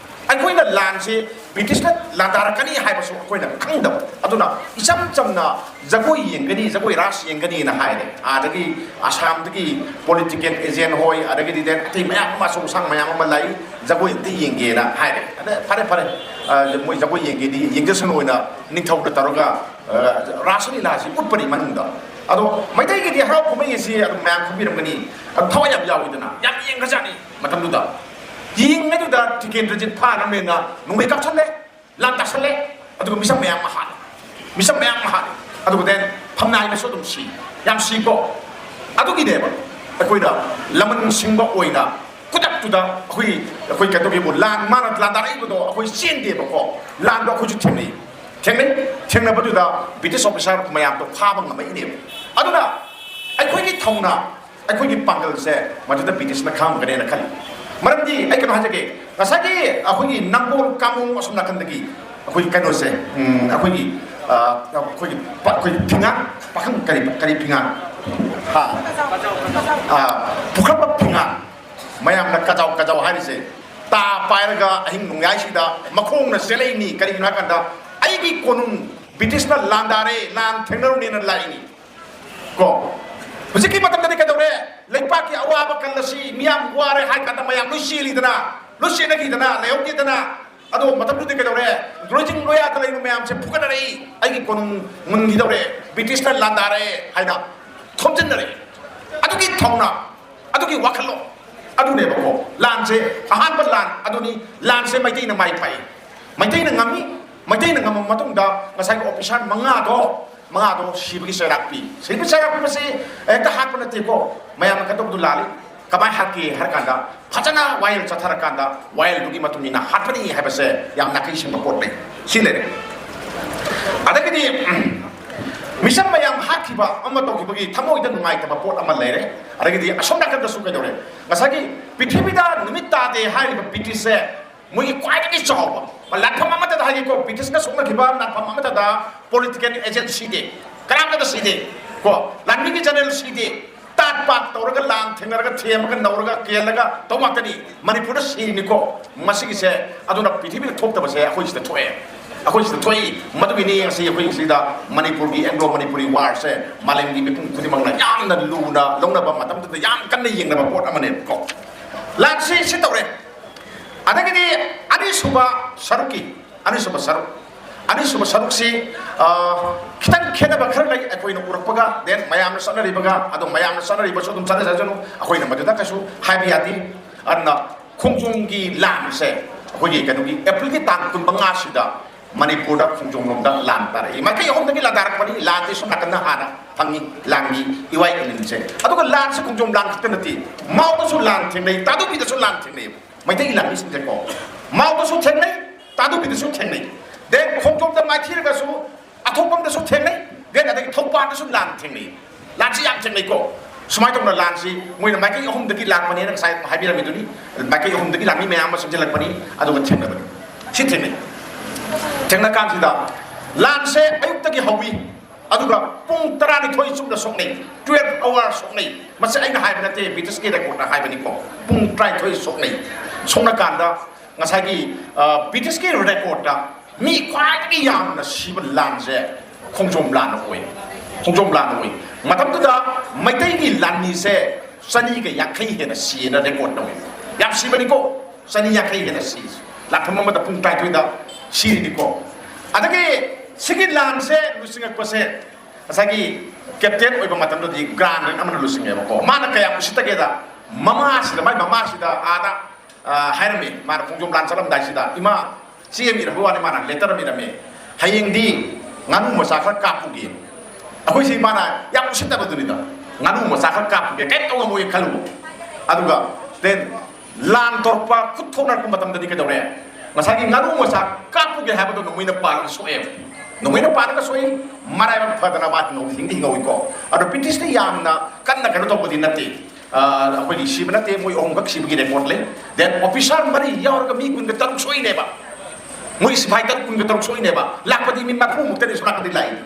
ꯑꯩꯈꯣꯏꯅ ꯂꯥꯟꯁꯤ ꯕ꯭ꯔꯤꯇꯤꯁꯅ ꯂꯥꯟꯗꯥꯔꯛꯀꯅꯤ ꯍꯥꯏꯕꯁꯨ ꯑꯩꯈꯣꯏꯅ ꯈꯪꯗꯕ꯫ ꯑꯗꯨꯅ ꯏꯆꯝ ꯆꯝꯅ ꯖꯒꯣꯏ ꯌꯦꯡꯒꯅꯤ, ꯖꯒꯣꯏ ꯔꯥꯁ ꯌꯦꯡꯒꯅꯤꯅ ꯍꯥꯏꯔꯦ꯫ ꯑꯗꯒꯤ ꯑꯁꯥꯝꯗꯒꯤ ꯄꯣꯂꯤꯇꯤꯀꯦꯜ ꯑꯦꯖꯦꯟ ꯍꯣꯏ, ꯑꯗꯒꯤꯗꯤ ꯗꯦꯟ ꯑꯇꯩ ꯃꯌꯥꯝ ꯑꯃ, ꯑꯆꯧ ꯑꯁꯥꯡ ꯃꯌꯥꯝ ꯑꯃ ꯂꯥꯛꯏ, ꯖꯒꯣꯏ ꯑꯝꯇ ꯌꯦꯡꯒꯦꯅ ꯍꯥꯏꯔꯦ꯫ ꯑꯗ ꯐꯔꯦ, ꯐꯔꯦ, ꯑ, ꯃꯣꯏ ꯖꯒꯣꯏ ꯌꯦꯡꯒꯦꯗꯤ ꯌꯦꯡꯖꯁꯅꯨꯅ ꯅꯤꯡꯊꯧꯗ ꯇꯧꯔꯒ, ꯑ, ꯔꯥꯁ ꯂꯤꯂꯥꯁꯤ ꯎꯠꯄꯅꯤ ꯃꯅꯨꯡꯗ꯫ ꯑꯗꯣ ꯃꯩꯇꯩꯒꯤꯗꯤ ꯍꯔꯥꯎ ꯀꯨꯝꯍꯩ ꯑꯁꯤ ꯑꯗꯨꯝ ꯃꯌꯥꯝ ꯈꯪꯕꯤꯔꯝꯒꯅꯤ, ꯑꯗꯨꯝ ꯊꯋꯥꯏ ꯌꯥꯝ ꯌꯥꯎꯏꯗꯅ, ꯌꯥꯝ ꯌꯦꯡꯈ꯭ꯔꯖꯥꯠꯅꯤ ꯃꯇꯝꯗꯨꯗ꯫ ꯌꯦꯡꯉꯩꯗꯨꯗ ꯇꯤꯀꯦꯟꯗ꯭ꯔꯖꯤꯠ ꯐꯥꯅꯕꯅꯦꯅ ꯅꯣꯡꯃꯩ ꯀꯥꯞꯁꯜꯂꯦ, ꯂꯥꯟ ꯇꯥꯁꯜꯂꯦ, ꯑꯗꯨꯒ ꯃꯤꯁꯛ ꯃꯌꯥꯝ ꯑꯃ ꯍꯥꯠꯂꯦ, ꯃꯤꯁꯛ ꯃꯌꯥꯝ ꯑꯃ ꯍꯥꯠꯂꯦ꯫ ꯑꯗꯨꯒ ꯗꯦꯟ ꯃꯌꯥꯝꯅꯁꯨ ꯑꯗꯨꯝ ꯁꯤ, ꯌꯥꯝ ꯁꯤꯀꯣ꯫ ꯑꯗꯨꯒꯤꯅꯦꯕ ꯑꯩꯈꯣꯏꯅ ꯂꯃꯟ ꯁꯤꯡꯕ ꯑꯣꯏꯅ ꯈꯨꯗꯛꯇꯨꯗ ꯑꯩꯈꯣꯏ, ꯑꯩꯈꯣꯏ ꯀꯩꯗꯧꯒꯦꯕꯨ, ꯂꯥꯟ, ꯃꯥꯅ ꯂꯥꯟꯗꯥꯔꯛꯏꯕꯗꯣ ꯑꯩꯈꯣꯏ ꯆꯦꯟꯗꯦꯕꯀꯣ꯫ ꯂꯥꯟꯗꯣ ꯑꯩꯈꯣꯏꯁꯨ ꯊꯦꯡꯅꯩ꯫ ꯊꯦꯡꯅꯩ꯫ ꯊꯦꯡꯅꯕꯗꯨꯗ ꯕ꯭ꯔꯤꯇꯤꯁ ꯑꯣꯐꯤꯁꯥꯔ ꯃꯌꯥꯝꯗꯣ ꯐꯥꯕ ꯉꯝꯃꯛꯏꯅꯦꯕ꯫ ꯑꯗꯨꯅ ꯑꯩꯈꯣꯏꯒꯤ ꯊꯧꯅꯥ, ꯑꯩꯈꯣꯏꯒꯤ ꯄꯥꯡꯒꯜꯁꯦ ꯃꯗꯨꯗ ꯕ꯭ꯔꯤꯇꯤꯁꯅ ꯈꯪꯉꯝꯒꯅꯦꯅ ꯈꯜꯂꯤ꯫ ꯃꯔꯝꯗꯤ ꯑꯩ ꯀꯩꯅꯣ ꯍꯥꯏꯖꯒꯦ, ꯉꯁꯥꯏꯒꯤ ꯑꯩꯈꯣꯏꯒꯤ ꯅꯝꯕꯣꯜ ꯀꯥꯃꯣꯡ ꯑꯁꯣꯝ ꯅꯥꯀꯟꯗꯒꯤ ꯑꯩꯈꯣꯏꯒꯤ ꯀꯩꯅꯣꯁꯦ, ꯎꯝ, ꯑꯩꯈꯣꯏꯒꯤ, ꯑ, ꯑꯩꯈꯣꯏꯒꯤ ꯄ-, ꯑꯩꯈꯣꯏꯒꯤ ꯐꯤꯉꯥꯟ, ꯄꯥꯈꯪ ꯀꯔꯤ, ꯀꯔꯤ ꯐꯤꯉꯥꯟ? ꯍꯥ? ꯑ, ꯄꯨꯈ꯭ꯔꯝꯕ ꯐꯤꯉꯥꯟ꯫ ꯃꯌꯥꯝꯅ ꯀꯖꯥꯎ ꯀꯖꯥꯎ ꯍꯥꯏꯔꯤꯁꯦ, ꯇꯥ ꯄꯥꯏꯔꯒ ꯑꯍꯤꯡ ꯅꯣꯡꯌꯥꯏꯁꯤꯗ ꯃꯈꯣꯡꯅ ꯆꯦꯜꯂꯛꯏꯅꯤ꯫ ꯀꯔꯤꯒꯤꯅꯣ ꯍꯥꯏ ꯀꯥꯟꯗ, ꯑꯩꯒꯤ ꯀꯣꯅꯨꯡ ꯕ꯭ꯔꯤꯇꯤꯁꯅ ꯂꯥꯟꯗꯥꯔꯦ, ꯂꯥꯟ ꯊꯦꯡꯅꯔꯨꯅꯦꯅ ꯂꯥꯛꯏꯅꯤ꯫ ꯀꯣ? ꯍꯧꯖꯤꯛꯀꯤ ꯃꯇꯝꯗꯗꯤ ꯀꯩꯗꯧꯔꯦ? ꯂꯩꯄꯥꯛꯀꯤ ꯑꯋꯥꯕ ꯀꯜ ꯑꯁꯤ ꯃꯤꯌꯥꯝ ꯋꯥꯔꯦ ꯍꯥꯏ ꯀꯥꯟꯗ ꯃꯌꯥꯝ ꯂꯣꯏ ꯆꯦꯜꯂꯤꯗꯅ, ꯂꯣꯏ ꯆꯦꯟꯅꯈꯤꯗꯅ, ꯂꯩꯍꯧꯗꯦꯗꯅ꯫ ꯑꯗꯣ ꯃꯇꯝꯗꯨꯗꯤ ꯀꯩꯗꯧꯔꯦ? ꯂꯣꯏꯖꯤꯡ ꯂꯣꯌꯥꯗ ꯂꯩꯕ ꯃꯌꯥꯝꯁꯦ ꯐꯨꯒꯠꯅꯔꯛꯏ꯫ ꯑꯩꯒꯤ ꯀꯣꯅꯨꯡ ꯃꯨꯟꯈꯤꯗꯧꯔꯦ, ꯕ꯭ꯔꯤꯇꯤꯁꯅ ꯂꯥꯟꯗꯥꯔꯦ ꯍꯥꯏꯅ ꯊꯣꯝꯖꯤꯟꯅꯔꯛꯏ꯫ ꯑꯗꯨꯒꯤ ꯊꯧꯅꯥ, ꯑꯗꯨꯒꯤ ꯋꯥꯈꯜꯂꯣꯟ ꯑꯗꯨꯅꯦꯕꯀꯣ꯫ ꯂꯥꯟꯁꯦ, ꯑꯍꯥꯟꯕ ꯂꯥꯟ ꯑꯗꯨꯅꯤ꯫ ꯂꯥꯟꯁꯦ ꯃꯩꯇꯩꯅ ꯃꯥꯏ ꯄꯥꯛꯏ꯫ ꯃꯩꯇꯩꯅ ꯉꯝꯃꯤ꯫ ꯃꯩꯇꯩꯅ ꯉꯝꯃꯕ ꯃꯇꯨꯡꯗ ꯉꯁꯥꯏꯒꯤ ꯑꯣꯐꯤꯁꯥꯔ ꯃꯉꯥꯗꯣ, ꯃꯉꯥꯗꯣ ꯁꯤꯕꯒꯤ ꯆꯩꯔꯥꯛ ꯄꯤ꯫ ꯁꯤꯕꯒꯤ ꯆꯩꯔꯥꯛ ꯄꯤꯕꯁꯤ ꯍꯦꯛꯇ ꯍꯥꯠꯄ ꯅꯠꯇꯦꯀꯣ꯫ ꯃꯌꯥꯝꯅ ꯀꯩꯗꯧꯕꯗꯨ ꯂꯥꯜꯂꯤ꯫ ꯀꯃꯥꯏꯅ ꯍꯥꯠꯀꯦ ꯍꯥꯏꯔ ꯀꯥꯟꯗ, ꯐꯖꯅ ꯋꯥꯌꯦꯜ ꯆꯠꯊꯔꯀꯥꯟꯗ ꯋꯥꯌꯦꯜꯗꯨꯒꯤ ꯃꯇꯨꯡ ꯏꯟꯅ ꯍꯥꯠꯄꯅꯤ ꯍꯥꯏꯕꯁꯦ ꯌꯥꯝ ꯅꯥꯈꯩ ꯁꯦꯡꯕ ꯄꯣꯠ ꯂꯩ꯫ ꯁꯤ ꯂꯩꯔꯦ꯫ ꯑꯗꯒꯤꯗꯤ, ꯎꯝ, ꯃꯤꯆꯝ ꯃꯌꯥꯝ ꯍꯥꯠꯈꯤꯕ ꯑꯃ ꯇꯧꯈꯤꯕꯒꯤ ꯊꯃꯣꯏꯗ ꯅꯨꯡꯉꯥꯏꯇꯕ ꯄꯣꯠ ꯑꯃ ꯂꯩꯔꯦ꯫ ꯑꯗꯒꯤꯗꯤ ꯑꯁꯣꯝ ꯅꯥꯀꯟꯗꯁꯨ ꯀꯩꯗꯧꯔꯦ? ꯉꯁꯥꯏꯒꯤ ꯄ꯭ꯔꯤꯊꯤꯕꯤꯗ ꯅꯨꯃꯤꯠ ꯇꯥꯗꯦ ꯍꯥꯏꯔꯤꯕ ꯕ꯭ꯔꯤꯇꯤꯁꯁꯦ ꯃꯣꯏꯒꯤ ꯈ꯭ꯋꯥꯏꯗꯒꯤ ꯆꯥꯎꯕ ꯂꯥꯟꯐꯝ ꯑꯃꯠꯇꯗ ꯍꯥꯏꯒꯦꯀꯣ, ꯕ꯭ꯔꯤꯇꯤꯁꯀ ꯁꯣꯛꯅꯈꯤꯕ ꯂꯥꯟꯐꯝ ꯑꯃꯠꯇꯗ political agent ꯁꯤꯗꯦ, ꯀꯅꯥꯝꯇꯗ ꯁꯤꯗꯦ ꯀꯣ, ꯂꯥꯟꯃꯤꯒꯤ general ꯁꯤꯗꯦ, ꯇꯥꯠ ꯄꯥꯠ ꯇꯧꯔꯒ, ꯂꯥꯟ ꯊꯦꯡꯅꯔꯒ, ꯊꯦꯝꯃꯒ, ꯅꯧꯔꯒ, ꯀꯦꯜꯂꯒ ꯇꯧ ꯉꯥꯛꯇꯅꯤ꯫ ꯃꯅꯤꯄꯨꯔꯗ ꯁꯤꯔꯤꯅꯤꯀꯣ ꯃꯁꯤꯒꯤꯁꯦ꯫ ꯑꯗꯨꯅ ꯄ꯭ꯔꯤꯊꯤꯕꯤꯗ ꯊꯣꯛꯇꯕꯁꯦ ꯑꯩꯈꯣꯏ ꯁꯤꯗ ꯊꯣꯛꯑꯦ, ꯑꯩꯈꯣꯏ ꯁꯤꯗ ꯊꯣꯛꯏ꯫ ꯃꯗꯨꯒꯤꯅꯤ ꯉꯁꯤ ꯑꯩꯈꯣꯏ ꯁꯤꯗ ꯃꯅꯤꯄꯨꯔꯒꯤ Anglo Manipuri War ꯁꯦ ꯃꯥꯂꯦꯝꯒꯤ ꯃꯤꯄꯨꯝ ꯈꯨꯗꯤꯡꯃꯛꯅ ꯌꯥꯝꯅ ꯂꯨꯅ ꯂꯧꯅꯕ, ꯃꯇꯝꯗꯨꯗ ꯌꯥꯝ ꯀꯟꯅ ꯌꯦꯡꯅꯕ ꯄꯣꯠ ꯑꯃꯅꯦꯕꯀꯣ꯫ ꯂꯥꯟꯁꯤ ꯁꯤ ꯇꯧꯔꯦ꯫ ꯑꯗꯒꯤꯗꯤ ꯑꯅꯤꯁꯨꯕ ꯁꯔꯨꯛꯀꯤ, ꯑꯅꯤꯁꯨꯕ ꯁꯔꯨꯛ, ꯑꯅꯤꯁꯨꯕ ꯁꯔꯨꯛꯁꯤ, ꯑ, ꯈꯤꯇꯪ ꯈꯦꯠꯅꯕ ꯈꯔ ꯂꯩ ꯑꯩꯈꯣꯏꯅ ꯎꯔꯛꯄꯒ, then ꯃꯌꯥꯝꯅ ꯆꯠꯅꯔꯤꯕꯒ꯫ ꯑꯗꯣ ꯃꯌꯥꯝꯅ ꯆꯠꯅꯔꯤꯕꯁꯨ ꯑꯗꯨꯝ ꯆꯠꯅꯖꯁꯅꯨ, ꯑꯩꯈꯣꯏꯅ ꯃꯗꯨꯗ ꯀꯩꯁꯨ ꯍꯥꯏꯕ ꯌꯥꯗꯦ꯫ ꯑꯗꯨꯅ ꯈꯣꯡꯖꯣꯝꯒꯤ ꯂꯥꯟꯁꯦ ꯑꯩꯈꯣꯏꯒꯤ ꯀꯩꯅꯣꯒꯤ ꯑꯦꯄ꯭ꯔꯤꯜꯒꯤ ꯇꯥꯡ ꯀꯨꯟꯃꯉꯥꯁꯤꯗ ꯃꯅꯤꯄꯨꯔꯗ ꯈꯣꯡꯖꯣꯝ ꯂꯣꯝꯗ ꯂꯥꯟ ꯇꯥꯔꯛꯏ꯫ ꯃꯥꯏꯀꯩ ꯑꯍꯨꯝꯗꯒꯤ ꯂꯥꯟ ꯇꯥꯔꯛꯄꯅꯤ꯫ ꯂꯥꯟꯗꯤ ꯁꯣꯝ ꯅꯥꯀꯟꯗ ꯍꯥꯟꯅ ꯐꯪꯉꯤ, ꯂꯥꯟꯒꯤ ꯏꯋꯥꯏ ꯏꯅꯤꯟꯁꯦ꯫ ꯑꯗꯨꯒ ꯂꯥꯟꯁꯦ ꯈꯣꯡꯖꯣꯝ ꯂꯥꯟ ꯈꯛꯇ ꯅꯠꯇꯦ, ꯃꯥꯎꯗꯁꯨ ꯂꯥꯟ ꯊꯦꯡꯅꯩ, ꯇꯥꯗꯨꯕꯤꯗꯁꯨ ꯂꯥꯟ ꯊꯦꯡꯅꯩ꯫ ꯃꯩꯇꯩꯒꯤ ꯂꯥꯟꯃꯤꯁꯤꯡꯁꯦꯀꯣ, ꯃꯥꯎꯗꯁꯨ ꯊꯦꯡꯅꯩ, ꯇꯥꯗꯨꯕꯤꯗꯁꯨ ꯊꯦꯡꯅꯩ, ꯗꯦꯟ ꯈꯣꯡꯖꯣꯝꯗ ꯃꯥꯏꯊꯤꯔꯒꯁꯨ ꯑꯊꯣꯛꯄꯝꯗꯁꯨ ꯊꯦꯡꯅꯩ, ꯗꯦꯟ ꯑꯗꯒꯤ ꯊꯧꯕꯥꯜꯗꯁꯨ ꯂꯥꯟ ꯊꯦꯡꯅꯩ꯫ ꯂꯥꯟꯁꯤ ꯌꯥꯝ ꯊꯦꯡꯅꯩꯀꯣ꯫ ꯁꯨꯃꯥꯏꯅ ꯇꯧꯅ ꯂꯥꯟꯁꯤ ꯃꯣꯏꯅ ꯃꯥꯏꯀꯩ ꯑꯍꯨꯝꯗꯒꯤ ꯂꯥꯛꯄꯅꯦꯅ ꯉꯁꯥꯏ ꯍꯥꯏꯕꯤꯔꯝꯃꯤꯗꯨꯅꯤ꯫ ꯃꯥꯏꯀꯩ ꯑꯍꯨꯝꯗꯒꯤ ꯂꯥꯟꯃꯤ ꯃꯌꯥꯝ ꯑꯃ ꯆꯪꯁꯤꯜꯂꯛꯄꯅꯤ, ꯑꯗꯨꯒ ꯊꯦꯡꯅꯕꯅꯤ꯫ ꯁꯤ ꯊꯦꯡꯅꯩ꯫ ꯊꯦꯡꯅ ꯀꯥꯟꯁꯤꯗ ꯂꯥꯟꯁꯦ ꯑꯌꯨꯛꯇꯒꯤ ꯍꯧꯏ, ꯑꯗꯨꯒ ꯄꯨꯡ ꯇꯔꯥꯅꯤꯊꯣꯏ ꯆꯨꯞꯅ ꯁꯣꯛꯅꯩ, ꯇ꯭ꯋꯦꯜꯐ ꯑꯋꯥꯔ ꯁꯣꯛꯅꯩ꯫ ꯃꯁꯤ ꯑꯩꯅ ꯍꯥꯏꯕ ꯅꯠꯇꯦ, ꯕ꯭ꯔꯤꯇꯤꯁꯀꯤ ꯔꯦꯀꯣꯔꯠꯅ ꯍꯥꯏꯕꯅꯤꯀꯣ꯫ ꯄꯨꯡ ꯇꯔꯥꯅꯤꯊꯣꯏ ꯁꯣꯛꯅꯩ꯫ ꯁꯣꯛꯅꯀꯥꯟꯗ ꯉꯁꯥꯏꯒꯤ, ꯑ, ꯕ꯭ꯔꯤꯇꯤꯁꯀꯤ ꯔꯦꯀꯣꯔꯠꯇ ꯃꯤ ꯈ꯭ꯋꯥꯏꯗꯒꯤ ꯌꯥꯝꯅ ꯁꯤꯕ ꯂꯥꯟꯁꯦ ꯈꯣꯡꯖꯣꯝ ꯂꯥꯟ ꯑꯣꯏ꯫ ꯈꯣꯡꯖꯣꯝ ꯂꯥꯟ ꯑꯣꯏ꯫ ꯃꯇꯝꯗꯨꯗ ꯃꯩꯇꯩꯒꯤ ꯂꯥꯟꯃꯤꯁꯦ ꯆꯅꯤꯒ ꯌꯥꯡꯈꯩ ꯍꯦꯟꯅ ꯁꯤꯌꯦꯅ ꯔꯦꯀꯣꯔꯠ ꯇꯧꯏ꯫ ꯌꯥꯝ ꯁꯤꯕꯅꯤꯀꯣ, ꯆꯅꯤ ꯌꯥꯡꯈꯩ ꯍꯦꯟꯅ ꯁꯤ꯫ ꯂꯥꯟꯐꯝ ꯑꯃꯗ ꯄꯨꯡ ꯇꯔꯥꯅꯤꯊꯣꯏꯗ ꯁꯤꯔꯤꯅꯤꯀꯣ꯫ ꯑꯗꯒꯤ ꯁꯤꯒꯤ ꯂꯥꯟꯁꯦ ꯂꯨꯆꯤꯡꯉꯛꯄꯁꯦ ꯉꯁꯥꯏꯒꯤ ꯀꯦꯞꯇꯦꯟ ꯑꯣꯏꯕ ꯃꯇꯝꯗꯗꯤ ꯒ꯭ꯔꯥꯟ ꯑꯃꯅ ꯂꯨꯆꯤꯡꯉꯦꯕꯀꯣ꯫ ꯃꯥꯅ ꯀꯌꯥꯝ ꯎꯁꯤꯠꯇꯒꯦꯗ, ꯃꯃꯥꯁꯤꯗ, ꯃꯥꯏ ꯃꯃꯥꯁꯤꯗ ꯑꯥꯗ, ꯑ, ꯍꯥꯏꯔꯝꯃꯤ꯫ ꯃꯥꯅ ꯈꯣꯡꯖꯣꯝ ꯂꯥꯟ ꯆꯠꯂꯝꯗꯥꯏꯁꯤꯗ ꯏꯃꯥ ꯆꯦ ꯑꯃ ꯏꯔꯝꯕ ꯋꯥꯅꯤ, ꯃꯥꯅ ꯂꯦꯇꯔ ꯑꯃ ꯏꯔꯝꯃꯤ, "ꯍꯌꯦꯡꯗꯤ ꯉꯥꯅꯨ ꯃꯆꯥ ꯈꯔ ꯀꯥꯞꯄꯨꯒꯦ"꯫ ꯑꯩꯈꯣꯏꯁꯤ ꯃꯥꯅ ꯌꯥꯝ ꯎꯁꯤꯠꯇꯕꯗꯨꯅꯤꯗ, "ꯉꯥꯅꯨ ꯃꯆꯥ ꯈꯔ ꯀꯥꯞꯄꯨꯒꯦ, ꯀꯩꯝ ꯇꯧ ꯉꯝꯃꯣꯏ" ꯈꯜꯂꯨ꯫ ꯑꯗꯨꯒ ꯗꯦꯟ ꯂꯥꯟ ꯇꯧꯔꯛꯄ, ꯈꯨꯠ ꯊꯣꯛꯅꯔꯛꯄ ꯃꯇꯝꯗꯗꯤ ꯀꯩꯗꯧꯔꯦ? ꯉꯁꯥꯏꯒꯤ ꯉꯥꯅꯨ ꯃꯆꯥ ꯀꯥꯞꯄꯨꯒꯦ ꯍꯥꯏꯕꯗꯣ ꯅꯣꯡꯃꯩꯅ ꯄꯥꯜꯂꯒ ꯁꯣꯛꯑꯦꯕ꯫ ꯅꯣꯡꯃꯩꯅ ꯄꯥꯜꯂꯒ ꯁꯣꯛꯏ, ꯃꯔꯥꯏꯕꯛ ꯐꯗꯅ ꯃꯥ ꯍꯤꯡꯍꯧ-, ꯍꯤꯡꯗꯤ ꯍꯤꯡꯍꯧꯏꯀꯣ꯫ ꯑꯗꯣ ꯕ꯭ꯔꯤꯇꯤꯁꯅ ꯌꯥꯝꯅ ꯀꯟꯅ ꯀꯩꯅꯣ ꯇꯧꯕꯗꯤ ꯅꯠꯇꯦ꯫ ꯑ, ꯑꯩꯈꯣꯏꯒꯤ ꯁꯤꯕ ꯅꯠꯇꯦ, ꯃꯣꯏ ꯑꯍꯨꯝꯈꯛ ꯁꯤꯕꯒꯤ ꯔꯦꯀꯣꯔꯠ ꯂꯩ꯫ ꯗꯦꯟ ꯑꯣꯐꯤꯁꯥꯔ ꯃꯔꯤ ꯌꯥꯎꯔꯒ ꯃꯤ ꯀꯨꯟꯒ ꯇꯔꯨꯛ ꯁꯣꯛꯏꯅꯦꯕ꯫ ꯃꯣꯏ ꯁꯤꯐꯥꯏ ꯇꯔꯨꯛ, ꯀꯨꯟꯒ ꯇꯔꯨꯛ ꯁꯣꯛꯏꯅꯦꯕ꯫ ꯂꯥꯛꯄꯗꯤ ꯃꯤ ꯃꯔꯐꯨ ꯃꯨꯛꯇꯅꯤ ꯁꯣꯝ ꯅꯥꯀꯟꯗꯤ ꯂꯥꯛꯏ꯫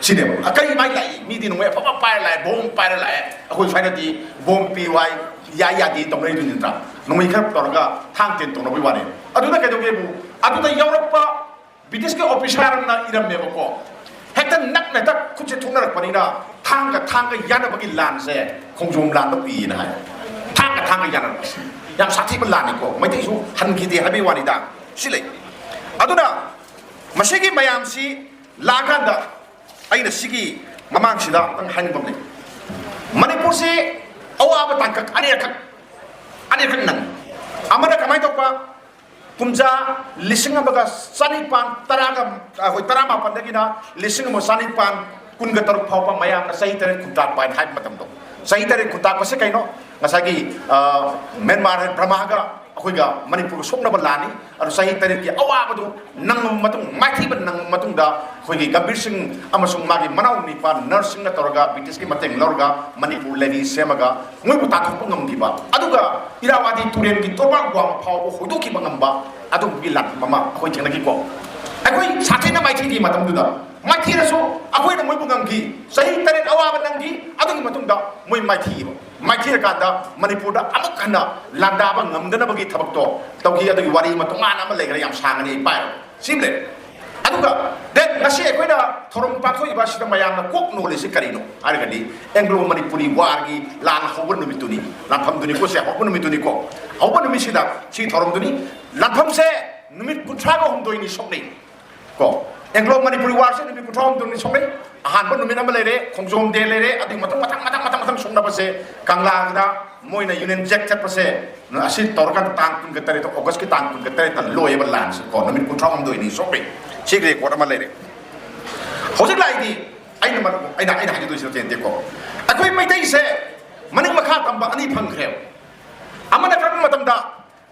ꯁꯤꯅꯦꯕ꯫ ꯑ, ꯀꯔꯤ ꯃꯥꯏ ꯂꯥꯛꯏ? ꯃꯤꯗꯤ ꯅꯣꯡꯃꯩ ꯑꯐꯕ ꯄꯥꯏꯔ ꯂꯥꯛꯑꯦ, ꯕꯣꯝ ꯄꯥꯏꯔ ꯂꯥꯛꯑꯦ꯫ ꯑꯩꯈꯣꯏ ꯁ꯭ꯋꯥꯏꯗꯗꯤ ꯕꯣꯝ ꯄꯤ ꯋꯥꯏ, ꯌꯥꯏ ꯌꯥꯗꯦ ꯇꯧꯅꯔꯤꯗꯨ ꯅꯠꯇ꯭ꯔꯥ? ꯅꯣꯡꯃꯩ ꯈꯔ ꯇꯧꯔꯒ ꯊꯥꯡ ꯇꯦꯟ ꯇꯧꯅꯕꯒꯤ ꯋꯥꯅꯤ꯫ ꯑꯗꯨꯅ ꯀꯩꯗꯧꯒꯦꯕꯨ, ꯑꯗꯨꯗ ꯌꯥꯎꯔꯛꯄ ꯕ꯭ꯔꯤꯇꯤꯁꯀꯤ ꯑꯣꯐꯤꯁꯥꯔ ꯑꯃꯅ ꯏꯔꯝꯃꯦꯕꯀꯣ꯫ ꯍꯦꯛꯇ ꯅꯛꯅ ꯍꯦꯛꯇ ꯈꯨꯠꯁꯦ ꯊꯣꯛꯅꯔꯛꯄꯅꯤꯅ ꯊꯥꯡꯒ ꯊꯥꯡꯒ ꯌꯥꯅꯕꯒꯤ ꯂꯥꯟꯁꯦ ꯈꯣꯡꯖꯣꯝ ꯂꯥꯟꯗ ꯎꯏꯌꯦꯅ ꯍꯥꯏ꯫ ꯊꯥꯡꯒ ꯊꯥꯡꯒ ꯌꯥꯅꯔꯛꯄꯁꯦ ꯌꯥꯝ ꯁꯥꯊꯤꯕ ꯂꯥꯟꯅꯤꯀꯣ꯫ ꯃꯩꯇꯩꯁꯨ ꯍꯟꯈꯤꯗꯦ ꯍꯥꯏꯕꯒꯤ ꯋꯥꯅꯤꯗ꯫ ꯁꯤ ꯂꯩ꯫ ꯑꯗꯨꯅ ꯃꯁꯤꯒꯤ ꯃꯌꯥꯝꯁꯤ ꯂꯥꯛꯑꯀꯥꯟꯗ ꯑꯩꯅ ꯁꯤꯒꯤ ꯃꯃꯥꯡꯁꯤꯗ ꯑꯝꯇꯪ ꯍꯥꯏꯅꯤꯡꯕ ꯑꯃ ꯂꯩ꯫ ꯃꯅꯤꯄꯨꯔꯁꯤ ꯑꯋꯥꯕ ꯇꯥꯡꯀꯛ ꯑꯅꯤꯔꯛꯈꯛ, ꯑꯅꯤꯔꯛꯈꯛ ꯅꯪꯉꯤ꯫ ꯑꯃꯅ ꯀꯃꯥꯏꯅ ꯇꯧꯕ? ꯀꯨꯝꯖꯥ ꯂꯤꯁꯤꯡ ꯑꯃꯒ ꯆꯅꯤꯄꯥꯟ ꯇꯔꯥꯒ, ꯑꯩꯈꯣꯏ, ꯇꯔꯥꯃꯥꯄꯟꯗꯒꯤꯅ ꯂꯤꯁꯤꯡ ꯑꯃ ꯆꯅꯤꯄꯥꯟ ꯀꯨꯟꯒ ꯇꯔꯨꯛ ꯐꯥꯎꯕ ꯃꯌꯥꯝꯅ ꯆꯍꯤ ꯇꯔꯦꯠ ꯈꯨꯟꯇꯥꯛꯄ ꯍꯥꯏꯅ ꯍꯥꯏꯕ ꯃꯇꯝꯗꯣ, ꯆꯍꯤ ꯇꯔꯦꯠ ꯈꯨꯟꯇꯥꯛꯄꯁꯦ ꯀꯩꯅꯣ? ꯉꯁꯥꯏꯒꯤ, ꯑ, ꯃ꯭ꯌꯥꯟꯃꯥꯔ ꯕ꯭ꯔꯃꯥꯒ ꯑꯩꯈꯣꯏꯒ ꯃꯅꯤꯄꯨꯔꯒ ꯁꯣꯛꯅꯕ ꯂꯥꯟꯅꯤ꯫ ꯑꯗꯨ ꯆꯍꯤ ꯇꯔꯦꯠꯀꯤ ꯑꯋꯥꯕꯗꯨ ꯅꯪꯉꯕ ꯃꯇꯨꯡ, ꯃꯥꯏꯊꯤꯕ ꯅꯪꯉꯕ ꯃꯇꯨꯡꯗ, ꯑꯩꯈꯣꯏꯒꯤ ꯒꯝꯚꯤꯔ ꯁꯤꯡ ꯑꯃꯁꯨꯡ ꯃꯥꯒꯤ ꯃꯅꯥꯎ ꯅꯨꯄꯥ ꯅꯔꯁꯁꯤꯡꯅ ꯇꯧꯔꯒ, ꯕ꯭ꯔꯤꯇꯤꯁꯀꯤ ꯃꯇꯦꯡ ꯂꯧꯔꯒ ꯃꯅꯤꯄꯨꯔ ꯂꯦꯚꯤ ꯁꯦꯝꯃꯒ ꯃꯣꯏꯕꯨ ꯇꯥꯟꯊꯣꯛꯄ ꯉꯝꯈꯤꯕ, ꯑꯗꯨꯒ ꯏꯔꯥꯋꯥꯗꯤ ꯇꯨꯔꯦꯜꯒꯤ ꯇꯣꯔꯕꯥꯟ ꯋꯥꯡꯃ ꯐꯥꯎꯕ ꯍꯣꯏꯗꯣꯛꯈꯤꯕ ꯉꯝꯕ ꯑꯗꯨꯒꯨꯝꯕꯒꯤ ꯂꯥꯟꯐꯝ ꯑꯃ ꯑꯩꯈꯣꯏ ꯊꯦꯡꯅꯈꯤꯀꯣ꯫ ꯑꯩꯈꯣꯏ ꯁꯥꯊꯤꯅ ꯃꯥꯏꯊꯤꯈꯤ ꯃꯇꯝꯗꯨꯗ꯫ ꯃꯥꯏꯊꯤꯔꯁꯨ ꯑꯩꯈꯣꯏꯅ ꯃꯣꯏꯕꯨ ꯉꯝꯈꯤ꯫ ꯆꯍꯤ ꯇꯔꯦꯠ ꯑꯋꯥꯕ ꯅꯪꯈꯤ꯫ ꯑꯗꯨꯒꯤ ꯃꯇꯨꯡꯗ ꯃꯣꯏ ꯃꯥꯏꯊꯤꯕ꯫ ꯃꯥꯏꯊꯤꯔꯀꯥꯟꯗ ꯃꯅꯤꯄꯨꯔꯗ ꯑꯃꯨꯛ ꯍꯟꯅ ꯂꯥꯟꯗꯥꯕ ꯉꯝꯗꯅꯕꯒꯤ ꯊꯕꯛꯇꯣ ꯇꯧꯈꯤ꯫ ꯑꯗꯨꯒꯤ ꯋꯥꯔꯤ ꯑꯃ ꯇꯣꯉꯥꯟꯅ ꯑꯃ ꯂꯩꯈ꯭ꯔꯦ, ꯌꯥꯝ ꯁꯥꯡꯉꯅꯤ, ꯑꯩ ꯄꯥꯏꯔꯣ꯫ ꯁꯤ ꯑꯃ ꯂꯩꯔꯦ꯫ ꯑꯗꯨꯒ then ꯉꯁꯤ ꯑꯩꯈꯣꯏꯅ ꯊꯧꯔꯝ ꯄꯥꯡꯊꯣꯛꯏꯕ ꯑꯁꯤꯗ ꯃꯌꯥꯝꯅ ꯀꯣꯛ ꯅꯣꯜꯂꯤꯁꯤ ꯀꯔꯤꯅꯣ ꯍꯥꯏꯔꯒꯗꯤ, ꯑꯦꯡꯒ꯭ꯂꯣ ꯃꯅꯤꯄꯨꯔꯤ ꯋꯥꯔꯒꯤ ꯂꯥꯟ ꯍꯧꯕ ꯅꯨꯃꯤꯠꯇꯨꯅꯤ, ꯂꯥꯟꯐꯝꯗꯨꯅꯤꯀꯣ, ꯁꯦ, ꯍꯧꯕ ꯅꯨꯃꯤꯠꯇꯨꯅꯤꯀꯣ꯫ ꯍꯧꯕ ꯅꯨꯃꯤꯠꯁꯤꯗ ꯁꯤ ꯊꯧꯔꯝꯗꯨꯅꯤ꯫ ꯂꯥꯟꯐꯝꯁꯦ ꯅꯨꯃꯤꯠ ꯀꯨꯟꯊ꯭ꯔꯥꯒ ꯍꯨꯝꯗꯣꯏꯅꯤ ꯁꯣꯛꯅꯩ꯫ ꯀꯣ, ꯑꯦꯡꯒ꯭ꯂꯣ ꯃꯅꯤꯄꯨꯔꯤ ꯋꯥꯔꯁꯦ ꯅꯨꯃꯤꯠ ꯀꯨꯟꯊ꯭ꯔꯥ ꯍꯨꯝꯗꯣꯏꯅꯤ ꯁꯣꯛꯅꯩ꯫ ꯑꯍꯥꯟꯕ ꯅꯨꯃꯤꯠ ꯑꯃ ꯂꯩꯔꯦ, ꯈꯣꯡꯖꯣꯝ ꯗꯦ ꯂꯩꯔꯦ, ꯑꯗꯨꯒꯤ ꯃꯇꯨꯡ ꯃꯊꯪ, ꯃꯊꯪ, ꯃꯊꯪ, ꯃꯊꯪ ꯁꯣꯛꯅꯕꯁꯦ ꯀꯪꯂꯥꯗ ꯃꯣꯏꯅ ꯌꯨꯅꯤꯌꯟ ꯖꯦꯛ ꯆꯠꯄꯁꯦ, ꯑꯁꯤ ꯇꯧꯔꯀꯥꯟꯗ ꯇꯥꯡ ꯀꯨꯟꯒ ꯇꯔꯦꯠꯇ, ꯑꯣꯒꯁꯀꯤ ꯇꯥꯡ ꯀꯨꯟꯒ ꯇꯔꯦꯠꯇ ꯂꯣꯏꯌꯦꯕ ꯂꯥꯟꯁꯦ ꯀꯣ, ꯅꯨꯃꯤꯠ ꯀꯨꯟꯊ꯭ꯔꯥ ꯍꯨꯝꯗꯣꯏꯅꯤ ꯁꯣꯛꯅꯩ꯫ ꯁꯤꯒꯤ ꯔꯦꯀꯣꯔꯗ ꯑꯃ ꯂꯩꯔꯦ꯫ ꯍꯧꯖꯤꯛ ꯂꯥꯛꯏꯗꯤ ꯑꯩꯅ ꯃꯔꯨ-, ꯑꯩꯅ, ꯑꯩꯅ ꯍꯥꯏꯖꯗꯣꯏꯁꯤ ꯅꯠꯇꯦ, ꯅꯠꯇꯦꯀꯣ꯫ ꯑꯩꯈꯣꯏ ꯃꯩꯇꯩꯁꯦ ꯃꯅꯤꯡ ꯃꯈꯥ ꯇꯝꯕ ꯑꯅꯤ ꯐꯪꯈ꯭ꯔꯦꯕ꯫ ꯑꯃꯅ ꯀꯔꯝꯕ ꯃꯇꯝꯗ?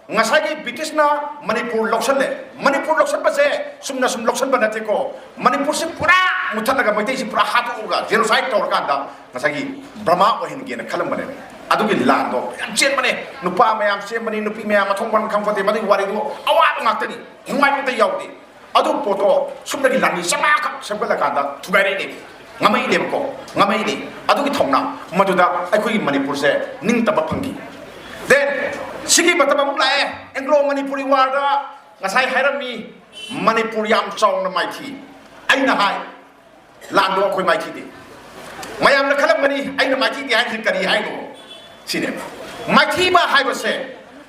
ꯉꯁꯥꯏꯒꯤ ꯕ꯭ꯔꯤꯇꯤꯁꯅ ꯃꯅꯤꯄꯨꯔ ꯂꯧꯁꯜꯂꯦ꯫ ꯃꯅꯤꯄꯨꯔ ꯂꯧꯁꯟꯕꯁꯦ ꯆꯨꯝꯅ ꯁꯨꯝ ꯂꯧꯁꯟꯕ ꯅꯠꯇꯦꯀꯣ꯫ ꯃꯅꯤꯄꯨꯔꯁꯤ ꯄꯨꯔꯥ ꯃꯨꯊꯠꯂꯒ, ꯃꯩꯇꯩꯁꯤ ꯄꯨꯔꯥ ꯍꯥꯠꯇꯣꯛꯑꯒ, ꯖꯦꯅꯣꯁꯥꯏꯗ ꯇꯧꯔꯀꯥꯟꯗ ꯉꯁꯥꯏꯒꯤ ꯕ꯭ꯔꯍꯃꯥ ꯑꯣꯏꯍꯟꯒꯦꯅ ꯈꯜꯂꯝꯕꯅꯦ꯫ ꯑꯗꯨꯒꯤ ꯂꯥꯟꯗꯣ ꯌꯥꯝ ꯆꯦꯟꯕꯅꯦ꯫ ꯅꯨꯄꯥ ꯃꯌꯥꯝ ꯆꯦꯟꯕꯅꯤ, ꯅꯨꯄꯤ ꯃꯌꯥꯝ ꯃꯊꯣꯡ ꯃꯔꯝ ꯈꯪꯄꯣꯠꯇꯦ꯫ ꯃꯗꯨꯒꯤ ꯋꯥꯔꯤꯗꯣ ꯑꯋꯥꯕ ꯉꯥꯛꯇꯅꯤ, ꯅꯨꯡꯉꯥꯏꯕ ꯑꯝꯇ ꯌꯥꯎꯗꯦ꯫ ꯑꯗꯨ ꯄꯣꯠꯇꯣ ꯁꯨꯞꯅꯒꯤ ꯂꯥꯟꯃꯤ ꯆꯥꯝꯃꯉꯥꯈꯛ ꯁꯦꯝꯒꯠꯂꯀꯥꯟꯗ ꯊꯨꯒꯥꯏꯔꯛꯏꯅꯦ, ꯉꯝꯃꯛꯏꯅꯦꯕꯀꯣ, ꯉꯝꯃꯛꯏꯅꯦ꯫ ꯑꯗꯨꯒꯤ ꯊꯧꯅꯥ ꯃꯗꯨꯗ ꯑꯩꯈꯣꯏꯒꯤ ꯃꯅꯤꯄꯨꯔꯁꯦ ꯅꯤꯡꯇꯝꯕ ꯐꯪꯈꯤ꯫ Then ꯁꯤꯒꯤ ꯃꯇꯝ ꯑꯃꯨꯛ ꯂꯥꯛꯑꯦ, ꯑꯦꯡꯒ꯭ꯂꯣ ꯃꯅꯤꯄꯨꯔꯤ ꯋꯥꯔꯗ ꯉꯁꯥꯏ ꯍꯥꯏꯔꯝꯃꯤ, ꯃꯅꯤꯄꯨꯔ ꯌꯥꯝ ꯆꯥꯎꯅ ꯃꯥꯏꯊꯤ꯫ ꯑꯩꯅ ꯍꯥꯏ, ꯂꯥꯟꯗꯣ ꯑꯩꯈꯣꯏ ꯃꯥꯏꯊꯤꯗꯦ꯫ ꯃꯌꯥꯝꯅ ꯈꯜꯂꯝꯒꯅꯤ, ꯑꯩꯅ ꯃꯥꯏꯊꯤꯗꯦ ꯍꯥꯏꯔꯤꯁꯤ ꯀꯔꯤ ꯍꯥꯏꯅꯣ? ꯁꯤꯅꯦꯕ꯫ ꯃꯥꯏꯊꯤꯕ ꯍꯥꯏꯕꯁꯦ,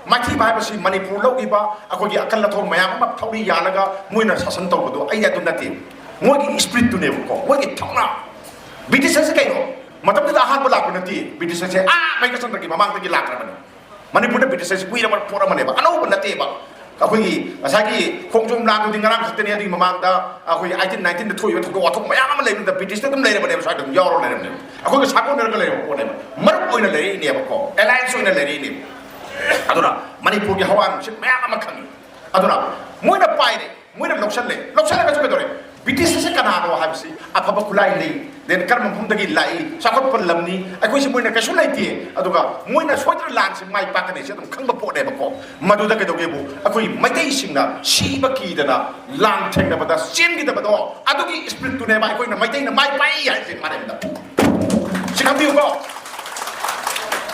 ꯃꯥꯏꯊꯤꯕ ꯍꯥꯏꯕꯁꯤ ꯃꯅꯤꯄꯨꯔ ꯂꯧꯈꯤꯕ ꯑꯩꯈꯣꯏꯒꯤ ꯑꯀꯜ ꯑꯊꯧ ꯃꯌꯥꯝ ꯑꯃ ꯊꯧꯔꯤ ꯌꯥꯜꯂꯒ ꯃꯣꯏꯅ ꯁꯥꯁꯟ ꯇꯧꯕꯗꯣ ꯑꯩ ꯑꯗꯨ ꯅꯠꯇꯦ꯫ ꯃꯣꯏꯒꯤ ꯏꯁꯄꯤꯔꯤꯠꯇꯨꯅꯦꯕꯀꯣ, ꯃꯣꯏꯒꯤ ꯊꯧꯅꯥ꯫ ꯕ꯭ꯔꯤꯇꯤꯁ ꯍꯥꯏꯁꯦ ꯀꯩꯅꯣ? ꯃꯇꯝꯗꯨꯗ ꯑꯍꯥꯟꯕ ꯂꯥꯛꯄ ꯅꯠꯇꯦ꯫ ꯕ꯭ꯔꯤꯇꯤꯁ ꯍꯥꯏꯁꯦ ꯑꯥ ꯃꯩꯀ ꯆꯟꯗ꯭ꯔꯒꯤ ꯃꯃꯥꯡꯗꯒꯤ ꯂꯥꯛꯈ꯭ꯔꯕꯅꯤ꯫ ꯃꯅꯤꯄꯨꯔꯗ ꯕ꯭ꯔꯤꯇꯤꯁ ꯍꯥꯏꯁꯦ ꯀꯨꯏꯔꯕ ꯄꯣꯠ ꯑꯃꯅꯦꯕ, ꯑꯅꯧꯕ ꯅꯠꯇꯦꯕ꯫ ꯑꯩꯈꯣꯏꯒꯤ ꯉꯁꯥꯏꯒꯤ ꯈꯣꯡꯖꯣꯝ ꯂꯥꯟꯗꯨꯗꯤ ꯉꯔꯥꯡ ꯈꯛꯇꯅꯤ, ꯑꯗꯨꯒꯤ ꯃꯃꯥꯡꯗ ꯑꯩꯈꯣꯏꯒꯤ ꯑꯩꯇꯤꯟ ꯅꯥꯏꯟꯇꯤꯟꯗ ꯊꯣꯛꯏꯕ ꯊꯧꯗꯣꯛ ꯋꯥꯊꯣꯛ ꯃꯌꯥꯝ ꯑꯃ ꯂꯩꯕꯗ ꯕ꯭ꯔꯤꯇꯤꯁꯇ ꯑꯗꯨꯝ ꯂꯩꯔꯕꯅꯦꯕ, ꯁ꯭ꯋꯥꯏꯗ ꯑꯗꯨꯝ ꯌꯥꯎꯔ ꯂꯩꯔꯕꯅꯦꯕ꯫ ꯑꯩꯈꯣꯏꯒ ꯁꯥꯒꯣꯟꯅꯔꯒ ꯂꯩꯔꯕ ꯄꯣꯠꯅꯦꯕ, ꯃꯔꯨꯞ ꯑꯣꯏꯅ ꯂꯩꯔꯛꯏꯅꯦꯕꯀꯣ, ꯑꯦꯂꯥꯏꯟꯁ ꯑꯣꯏꯅ ꯂꯩꯔꯛꯏꯅꯦꯕ꯫ ꯑꯗꯨꯅ ꯃꯅꯤꯄꯨꯔꯒꯤ ꯍꯋꯥ ꯅꯨꯡꯁꯤꯠ ꯃꯌꯥꯝ ꯑꯃ ꯈꯪꯉꯤ꯫ ꯑꯗꯨꯅ ꯃꯣꯏꯅ ꯄꯥꯏꯔꯦ, ꯃꯣꯏꯅ ꯂꯧꯁꯜꯂꯦ꯫ ꯂꯧꯁꯜꯂꯒꯁꯨ ꯀꯩꯗꯧꯔꯦ? ꯕ꯭ꯔꯤꯇꯤꯁ ꯑꯁꯤ ꯀꯅꯥꯅꯣ ꯍꯥꯏꯕꯁꯤ ꯑꯐꯕ ꯈꯨꯠꯂꯥꯏ ꯂꯩ, ꯗꯦꯟ ꯀꯔꯝꯕ ꯃꯐꯝꯗꯒꯤ ꯂꯥꯛꯏ, ꯆꯥꯎꯈꯠꯄ ꯂꯝꯅꯤ, ꯑꯩꯈꯣꯏꯁꯤ ꯃꯣꯏꯅ ꯀꯩꯁꯨ ꯂꯩꯇꯦ꯫ ꯑꯗꯨꯒ ꯃꯣꯏꯅ ꯁꯣꯏꯗꯅ ꯂꯥꯟꯁꯤ ꯃꯥꯏ ꯄꯥꯛꯀꯅꯤ ꯁꯤ ꯑꯗꯨꯝ ꯈꯪꯕ ꯄꯣꯠꯅꯦꯕꯀꯣ꯫ ꯃꯗꯨꯗ ꯀꯩꯗꯧꯒꯦꯕꯨ, ꯑꯩꯈꯣꯏ ꯃꯩꯇꯩꯁꯤꯡꯅ ꯁꯤꯕ ꯀꯤꯗꯅ ꯂꯥꯟ ꯊꯦꯡꯅꯕꯗ ꯆꯦꯟꯈꯤꯗꯕꯗꯣ, ꯑꯗꯨꯒꯤ ꯁ꯭ꯄꯤꯔꯤꯠꯇꯨꯅꯦꯕ ꯑꯩꯈꯣꯏꯅ ꯃꯩꯇꯩꯅ ꯃꯥꯏ ꯄꯥꯛꯏ ꯍꯥꯏꯁꯦ ꯃꯥꯂꯦꯝꯗ꯫ ꯁꯤ ꯈꯪꯕꯤꯌꯨꯀꯣ꯫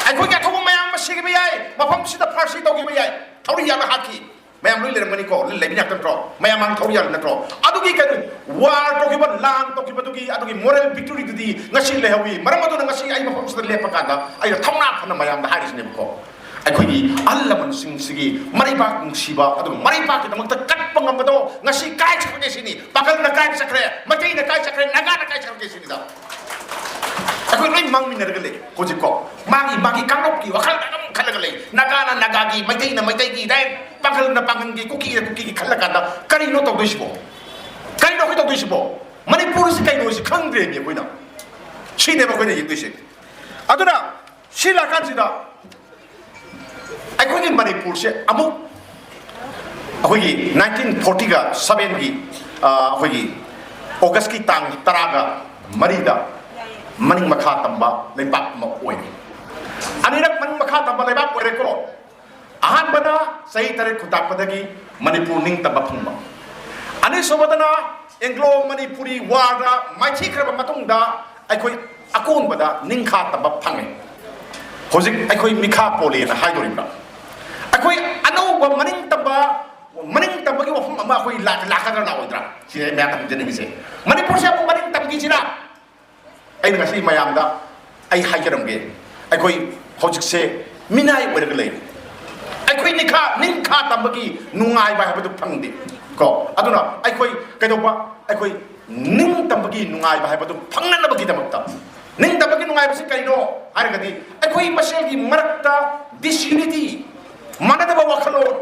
ꯑꯩꯈꯣꯏꯒꯤ ꯑꯊꯧꯕ ꯃꯌꯥꯝ ꯑꯃ ꯁꯤꯈꯤꯕ ꯌꯥꯏ, ꯃꯐꯝꯁꯤꯗ ꯐꯥꯔꯁꯤ ꯇꯧꯈꯤꯕ ꯌꯥꯏ, ꯊꯧꯔꯤ ꯌꯥꯝꯅ ꯍꯥꯠꯈꯤ꯫ ꯃꯌꯥꯝ ꯂꯣꯏ ꯂꯩꯔꯝꯒꯅꯤꯀꯣ, ꯂꯩꯕꯤ ꯉꯥꯛꯇ ꯅꯠꯇ꯭ꯔꯣ? ꯃꯌꯥꯝ ꯃꯥꯡ ꯊꯧꯔꯤ ꯌꯥꯜꯂꯤ ꯅꯠꯇ꯭ꯔꯣ? ꯑꯗꯨꯒꯤ ꯀꯩꯅꯣ, ꯋꯥꯔ ꯇꯧꯈꯤꯕ, ꯂꯥꯟ ꯇꯧꯈꯤꯕꯗꯨꯒꯤ, ꯑꯗꯨꯒꯤ ꯃꯣꯔꯦꯜ ꯚꯤꯛꯇꯣꯔꯤꯗꯨꯗꯤ ꯉꯁꯤ ꯂꯩꯍꯧꯋꯤ꯫ ꯃꯔꯝ ꯑꯗꯨꯅ ꯉꯁꯤ ꯑꯩ ꯃꯐꯝꯁꯤꯗ ꯂꯦꯞꯄ ꯀꯥꯟꯗ ꯑꯩꯅ ꯊꯧꯅꯥ ꯐꯅ ꯃꯌꯥꯝꯗ ꯍꯥꯏꯔꯤꯁꯤꯅꯦꯕꯀꯣ, ꯑꯩꯈꯣꯏꯒꯤ ꯑꯍꯜ ꯂꯃꯟꯁꯤꯡꯁꯤꯒꯤ ꯃꯔꯩꯕꯥꯛ ꯅꯨꯡꯁꯤꯕ, ꯑꯗꯨꯒ ꯃꯔꯩꯕꯥꯛꯀꯤꯗꯃꯛꯇ ꯀꯠꯄ ꯉꯝꯕꯗꯣ ꯉꯁꯤ ꯀꯥꯏ ꯆꯠꯈ꯭ꯔꯒꯦ ꯁꯤꯅꯤ꯫ ꯄꯥꯡꯒꯜꯅ ꯀꯥꯏ ꯆꯠꯈ꯭ꯔꯦ, ꯃꯩꯇꯩꯅ ꯀꯥꯏ ꯆꯠꯈ꯭ꯔꯦ, ꯅꯥꯒꯥꯅ ꯀꯥꯏ ꯆꯠꯈ꯭ꯔꯒꯦ ꯁꯤꯅꯤꯗ꯫ ꯑꯩꯈꯣꯏ ꯂꯣꯏ ꯃꯥꯡꯃꯤꯟꯅꯔꯒ ꯂꯩ ꯍꯧꯖꯤꯛꯀꯣ꯫ ꯃꯥꯒꯤ, ꯃꯥꯒꯤ ꯀꯥꯡꯂꯨꯞꯀꯤ ꯋꯥꯈꯜꯗ ꯑꯗꯨꯝ ꯈꯜꯂꯒ ꯂꯩ꯫ ꯅꯥꯒꯥꯅ ꯅꯥꯒꯥꯒꯤ, ꯃꯩꯇꯩꯅ ꯃꯩꯇꯩꯒꯤ, ꯗꯥꯏ ꯄꯥꯡꯒꯜꯅ ꯄꯥꯡꯒꯜꯒꯤ, ꯀꯨꯀꯤꯅ ꯀꯨꯀꯤꯒꯤ ꯈꯜꯂ ꯀꯥꯟꯗ ꯀꯔꯤꯅꯣ ꯇꯧꯗꯣꯏꯁꯤꯕꯣ? ꯀꯔꯤꯅꯣ ꯑꯩꯈꯣꯏ ꯇꯧꯗꯣꯏꯁꯤꯕꯣ? ꯃꯅꯤꯄꯨꯔꯁꯤ ꯀꯩꯅꯣꯁꯤ ꯈꯪꯗ꯭ꯔꯦꯃꯤ ꯑꯩꯈꯣꯏꯅ꯫ ꯁꯤꯅꯦꯕ ꯑꯩꯈꯣꯏꯅ ꯌꯦꯡꯗꯣꯏꯁꯦ꯫ ꯑꯗꯨꯅ ꯁꯤ ꯂꯥꯛꯀꯥꯟꯁꯤꯗ ꯑꯩꯈꯣꯏꯒꯤ ꯃꯅꯤꯄꯨꯔꯁꯦ ꯑꯃꯨꯛ ꯑꯩꯈꯣꯏꯒꯤ ꯅꯥꯏꯟꯇꯤꯟ ꯐꯣꯔꯇꯤꯒ ꯁꯕꯦꯟꯒꯤ, ꯑꯩꯈꯣꯏꯒꯤ ꯑꯣꯒꯁꯀꯤ ꯇꯥꯡ ꯇꯔꯥꯒ ꯃꯔꯤꯗ ꯃꯅꯤꯡ ꯃꯈꯥ ꯇꯝꯕ ꯂꯩꯕꯥꯛ ꯑꯃ ꯑꯣꯏꯔꯤ꯫ ꯑꯅꯤꯔꯛ ꯃꯅꯤꯡ ꯃꯈꯥ ꯇꯝꯕ ꯂꯩꯕꯥꯛ ꯑꯣꯏꯔꯦꯀꯣ꯫ ꯑꯍꯥꯟꯕꯗ ꯆꯍꯤ ꯇꯔꯦꯠ ꯈꯨꯟꯇꯥꯛꯄꯗꯒꯤ ꯃꯅꯤꯄꯨꯔ ꯅꯤꯡꯇꯝꯕ ꯐꯪꯕ꯫ ꯑꯅꯤꯁꯨꯕꯗꯅ ꯑꯦꯡꯒ꯭ꯂꯣ ꯃꯅꯤꯄꯨꯔꯤ ꯋꯥꯔꯗ ꯃꯥꯏꯊꯤꯈ꯭ꯔꯕ ꯃꯇꯨꯡꯗ ꯑꯩꯈꯣꯏ ꯑꯀꯣꯟꯕꯗ ꯅꯤꯡꯈꯥ ꯇꯝꯕ ꯐꯪꯉꯦ꯫ ꯍꯧꯖꯤꯛ ꯑꯩꯈꯣꯏ ꯃꯤꯈꯥ ꯄꯣꯜꯂꯦꯅ ꯍꯥꯏꯗꯣꯔꯤꯕ꯭ꯔꯥ? ꯑꯩꯈꯣꯏ ꯑꯅꯧꯕ ꯃꯅꯤꯡ ꯇꯝꯕ, ꯃꯅꯤꯡ ꯇꯝꯕꯒꯤ ꯋꯥꯐꯝ ꯑꯃ ꯑꯩꯈꯣꯏ ꯂꯥꯛ-, ꯂꯥꯛꯀꯗ꯭ꯔꯥ ꯂꯥꯛꯑꯣꯏꯗ꯭ꯔꯥ? ꯁꯤꯅꯤ ꯑꯩ ꯃꯌꯥꯝꯗ ꯍꯪꯖꯅꯤꯡꯉꯤꯁꯦ꯫ ꯃꯅꯤꯄꯨꯔꯁꯦ ꯑꯃꯨꯛ ꯃꯅꯤꯡ ꯇꯝꯈꯤꯁꯤꯔꯥ? ꯑꯩꯅ ꯉꯁꯤ ꯃꯌꯥꯝꯗ ꯑꯩ ꯍꯥꯏꯖꯔꯝꯒꯦ, ꯑꯩꯈꯣꯏ ꯍꯧꯖꯤꯛꯁꯦ ꯃꯤꯅꯥꯏ ꯑꯣꯏꯔꯒ ꯂꯩꯔꯤ꯫ ꯑꯩꯈꯣꯏ ꯅꯤꯡꯈꯥ, ꯅꯤꯡꯈꯥ ꯇꯝꯕꯒꯤ ꯅꯨꯡꯉꯥꯏꯕ ꯍꯥꯏꯕꯗꯨ ꯐꯪꯗꯦ ꯀꯣ꯫ ꯑꯗꯨꯅ ꯑꯩꯈꯣꯏ ꯀꯩꯗꯧꯕ, ꯑꯩꯈꯣꯏ ꯅꯤꯡ ꯇꯝꯕꯒꯤ ꯅꯨꯡꯉꯥꯏꯕ ꯍꯥꯏꯕꯗꯨ ꯐꯪꯅꯅꯕꯒꯤꯗꯃꯛꯇ, ꯅꯤꯡ ꯇꯝꯕꯒꯤ ꯅꯨꯡꯉꯥꯏꯕꯁꯤ ꯀꯩꯅꯣ ꯍꯥꯏꯔꯒꯗꯤ ꯑꯩꯈꯣꯏ ꯃꯁꯦꯜꯒꯤ ꯃꯔꯛꯇ ꯗꯤꯁꯌꯨꯅꯤꯇꯤ, ꯃꯥꯟꯅꯗꯕ ꯋꯥꯈꯜꯂꯣꯟ,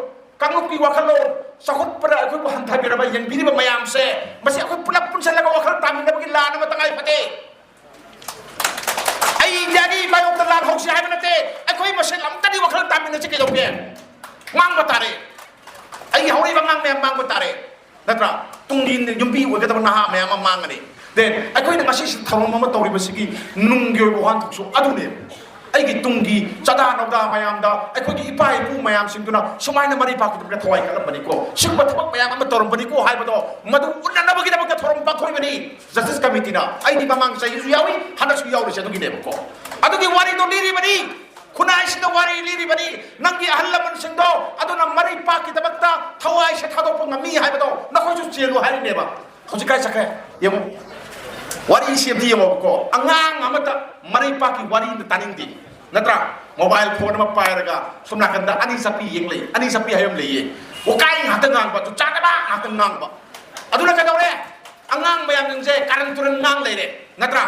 ꯀꯥꯡꯂꯨꯞꯀꯤ ꯋꯥꯈꯜꯂꯣꯟ ꯆꯥꯎꯈꯠꯄꯗ ꯑꯩꯈꯣꯏꯕꯨ ꯍꯟꯊꯕꯤꯔꯕ ꯌꯦꯡꯕꯤꯔꯤꯕ ꯃꯌꯥꯝꯁꯦ, ꯃꯁꯤ ꯑꯩꯈꯣꯏ ꯄꯨꯂꯞ ꯄꯨꯟꯁꯤꯜꯂꯒ ꯋꯥꯈꯜ ꯇꯥꯃꯤꯟꯅꯕꯒꯤ ꯂꯥꯟ ꯑꯃ ꯇꯉꯥꯏ ꯐꯗꯦ꯫ ꯑꯩ ꯏꯟꯗꯤꯌꯥꯒꯤ ꯃꯥꯌꯣꯛꯇ ꯂꯥꯟ ꯍꯧꯁꯤ ꯍꯥꯏꯕ ꯅꯠꯇꯦ꯫ ꯑꯩꯈꯣꯏ ꯃꯁꯦꯜ ꯑꯝꯇꯗꯤ ꯋꯥꯈꯜ ꯇꯥꯃꯤꯟꯅꯁꯤ꯫ ꯀꯩꯗꯧꯒꯦ? ꯉꯥꯡꯕ ꯇꯥꯔꯦ꯫ ꯑꯩꯒꯤ ꯍꯧꯔꯛꯏꯕ ꯑꯉꯥꯡ ꯃꯌꯥꯝ ꯉꯥꯡꯕ ꯇꯥꯔꯦ, ꯅꯠꯇ꯭ꯔꯥ? ꯇꯨꯡꯒꯤ ꯌꯨꯝꯕꯤ ꯑꯣꯏꯒꯗꯕ ꯅꯍꯥ ꯃꯌꯥꯝ ꯑꯃ ꯃꯥꯡꯒꯅꯤ꯫ Then ꯑꯩꯈꯣꯏꯅ ꯉꯁꯤ ꯊꯧꯔꯝ ꯑꯃ ꯇꯧꯔꯤꯕꯁꯤꯒꯤ ꯅꯨꯡꯒꯤ ꯑꯣꯏꯕ ꯋꯥꯍꯟꯊꯣꯛꯁꯨ ꯑꯗꯨꯅꯦ꯫ ꯑꯩꯒꯤ ꯇꯨꯡꯒꯤ ꯆꯥꯗꯥ ꯅꯧꯗꯥ ꯃꯌꯥꯝꯗ, ꯑꯩꯈꯣꯏꯒꯤ ꯏꯄꯥ ꯏꯄꯨ ꯃꯌꯥꯝꯁꯤꯡꯗꯨꯅ ꯁꯨꯃꯥꯏꯅ ꯃꯔꯩ ꯄꯥꯛꯈꯤꯗꯕꯗ ꯊꯋꯥꯏ ꯀꯠꯂꯝꯕꯅꯤꯀꯣ, ꯁꯤꯒꯨꯝꯕ ꯊꯕꯛ ꯃꯌꯥꯝ ꯑꯃ ꯇꯧꯔꯝꯕꯅꯤꯀꯣ ꯍꯥꯏꯕꯗꯣ, ꯃꯗꯨ ꯎꯠꯅꯅꯕꯒꯤꯗꯃꯛꯇ ꯊꯧꯔꯝ ꯄꯥꯡꯊꯣꯛꯏꯕꯅꯤ꯫ Justice Committeeꯅ, ꯑꯩꯗꯤ ꯃꯃꯥꯡ ꯆꯍꯤꯁꯨ ꯌꯥꯎꯏ, ꯍꯟꯗꯛꯁꯨ ꯌꯥꯎꯔꯤꯁꯦ ꯑꯗꯨꯒꯤꯅꯦꯕꯀꯣ꯫ ꯑꯗꯨꯒꯤ ꯋꯥꯔꯤꯗꯣ ꯂꯤꯔꯤꯕꯅꯤ, ꯈꯨꯟꯅꯥꯏꯁꯤꯗ ꯋꯥꯔꯤ ꯂꯤꯔꯤꯕꯅꯤ꯫ ꯅꯪꯒꯤ ꯑꯍꯜ ꯂꯃꯟꯁꯤꯡꯗꯣ ꯑꯗꯨꯅ ꯃꯔꯩ ꯄꯥꯛꯀꯤꯗꯃꯛꯇ ꯊꯋꯥꯏꯁꯦ ꯊꯥꯗꯣꯛꯄ ꯉꯝꯃꯤ ꯍꯥꯏꯕꯗꯣ ꯅꯈꯣꯏꯁꯨ ꯆꯦꯜꯂꯨ ꯍꯥꯏꯔꯤꯅꯦꯕ꯫ ꯍꯧꯖꯤꯛ ꯀꯥꯏ ꯆꯠꯈ꯭ꯔꯦ? ꯌꯦꯡꯉꯨ, ꯋꯥꯔꯤꯁꯤ ꯑꯝꯇ ꯌꯦꯡꯉꯣꯕꯀꯣ꯫ ꯑꯉꯥꯡ ꯑꯃꯇ ꯃꯔꯩ ꯄꯥꯛꯀꯤ ꯋꯥꯔꯤ ꯑꯝꯇ ꯇꯥꯅꯤꯡꯗꯦ, ꯅꯠꯇ꯭ꯔꯥ? Mobile phone ꯑꯃ ꯄꯥꯏꯔꯒ ꯁꯣꯝ ꯅꯥꯀꯟꯗ ꯑꯅꯤ ꯆꯠꯄꯤ ꯌꯦꯡ ꯂꯩ, ꯑꯅꯤ ꯆꯠꯄꯤ ꯍꯥꯏꯕ ꯑꯃ ꯂꯩꯌꯦ꯫ ꯋꯥꯀꯥꯏ ꯉꯥꯛꯇ ꯉꯥꯡꯕ, ꯆꯨꯆꯥꯗꯕ ꯉꯥꯛꯇ ꯉꯥꯡꯕ꯫ ꯑꯗꯨꯅ ꯀꯩꯗꯧꯔꯦ? ꯑꯉꯥꯡ ꯃꯌꯥꯝꯁꯤꯡꯁꯦ ꯀꯥꯔꯟ ꯇꯨꯔꯟ ꯉꯥꯡ ꯂꯩꯔꯦ, ꯅꯠꯇ꯭ꯔꯥ?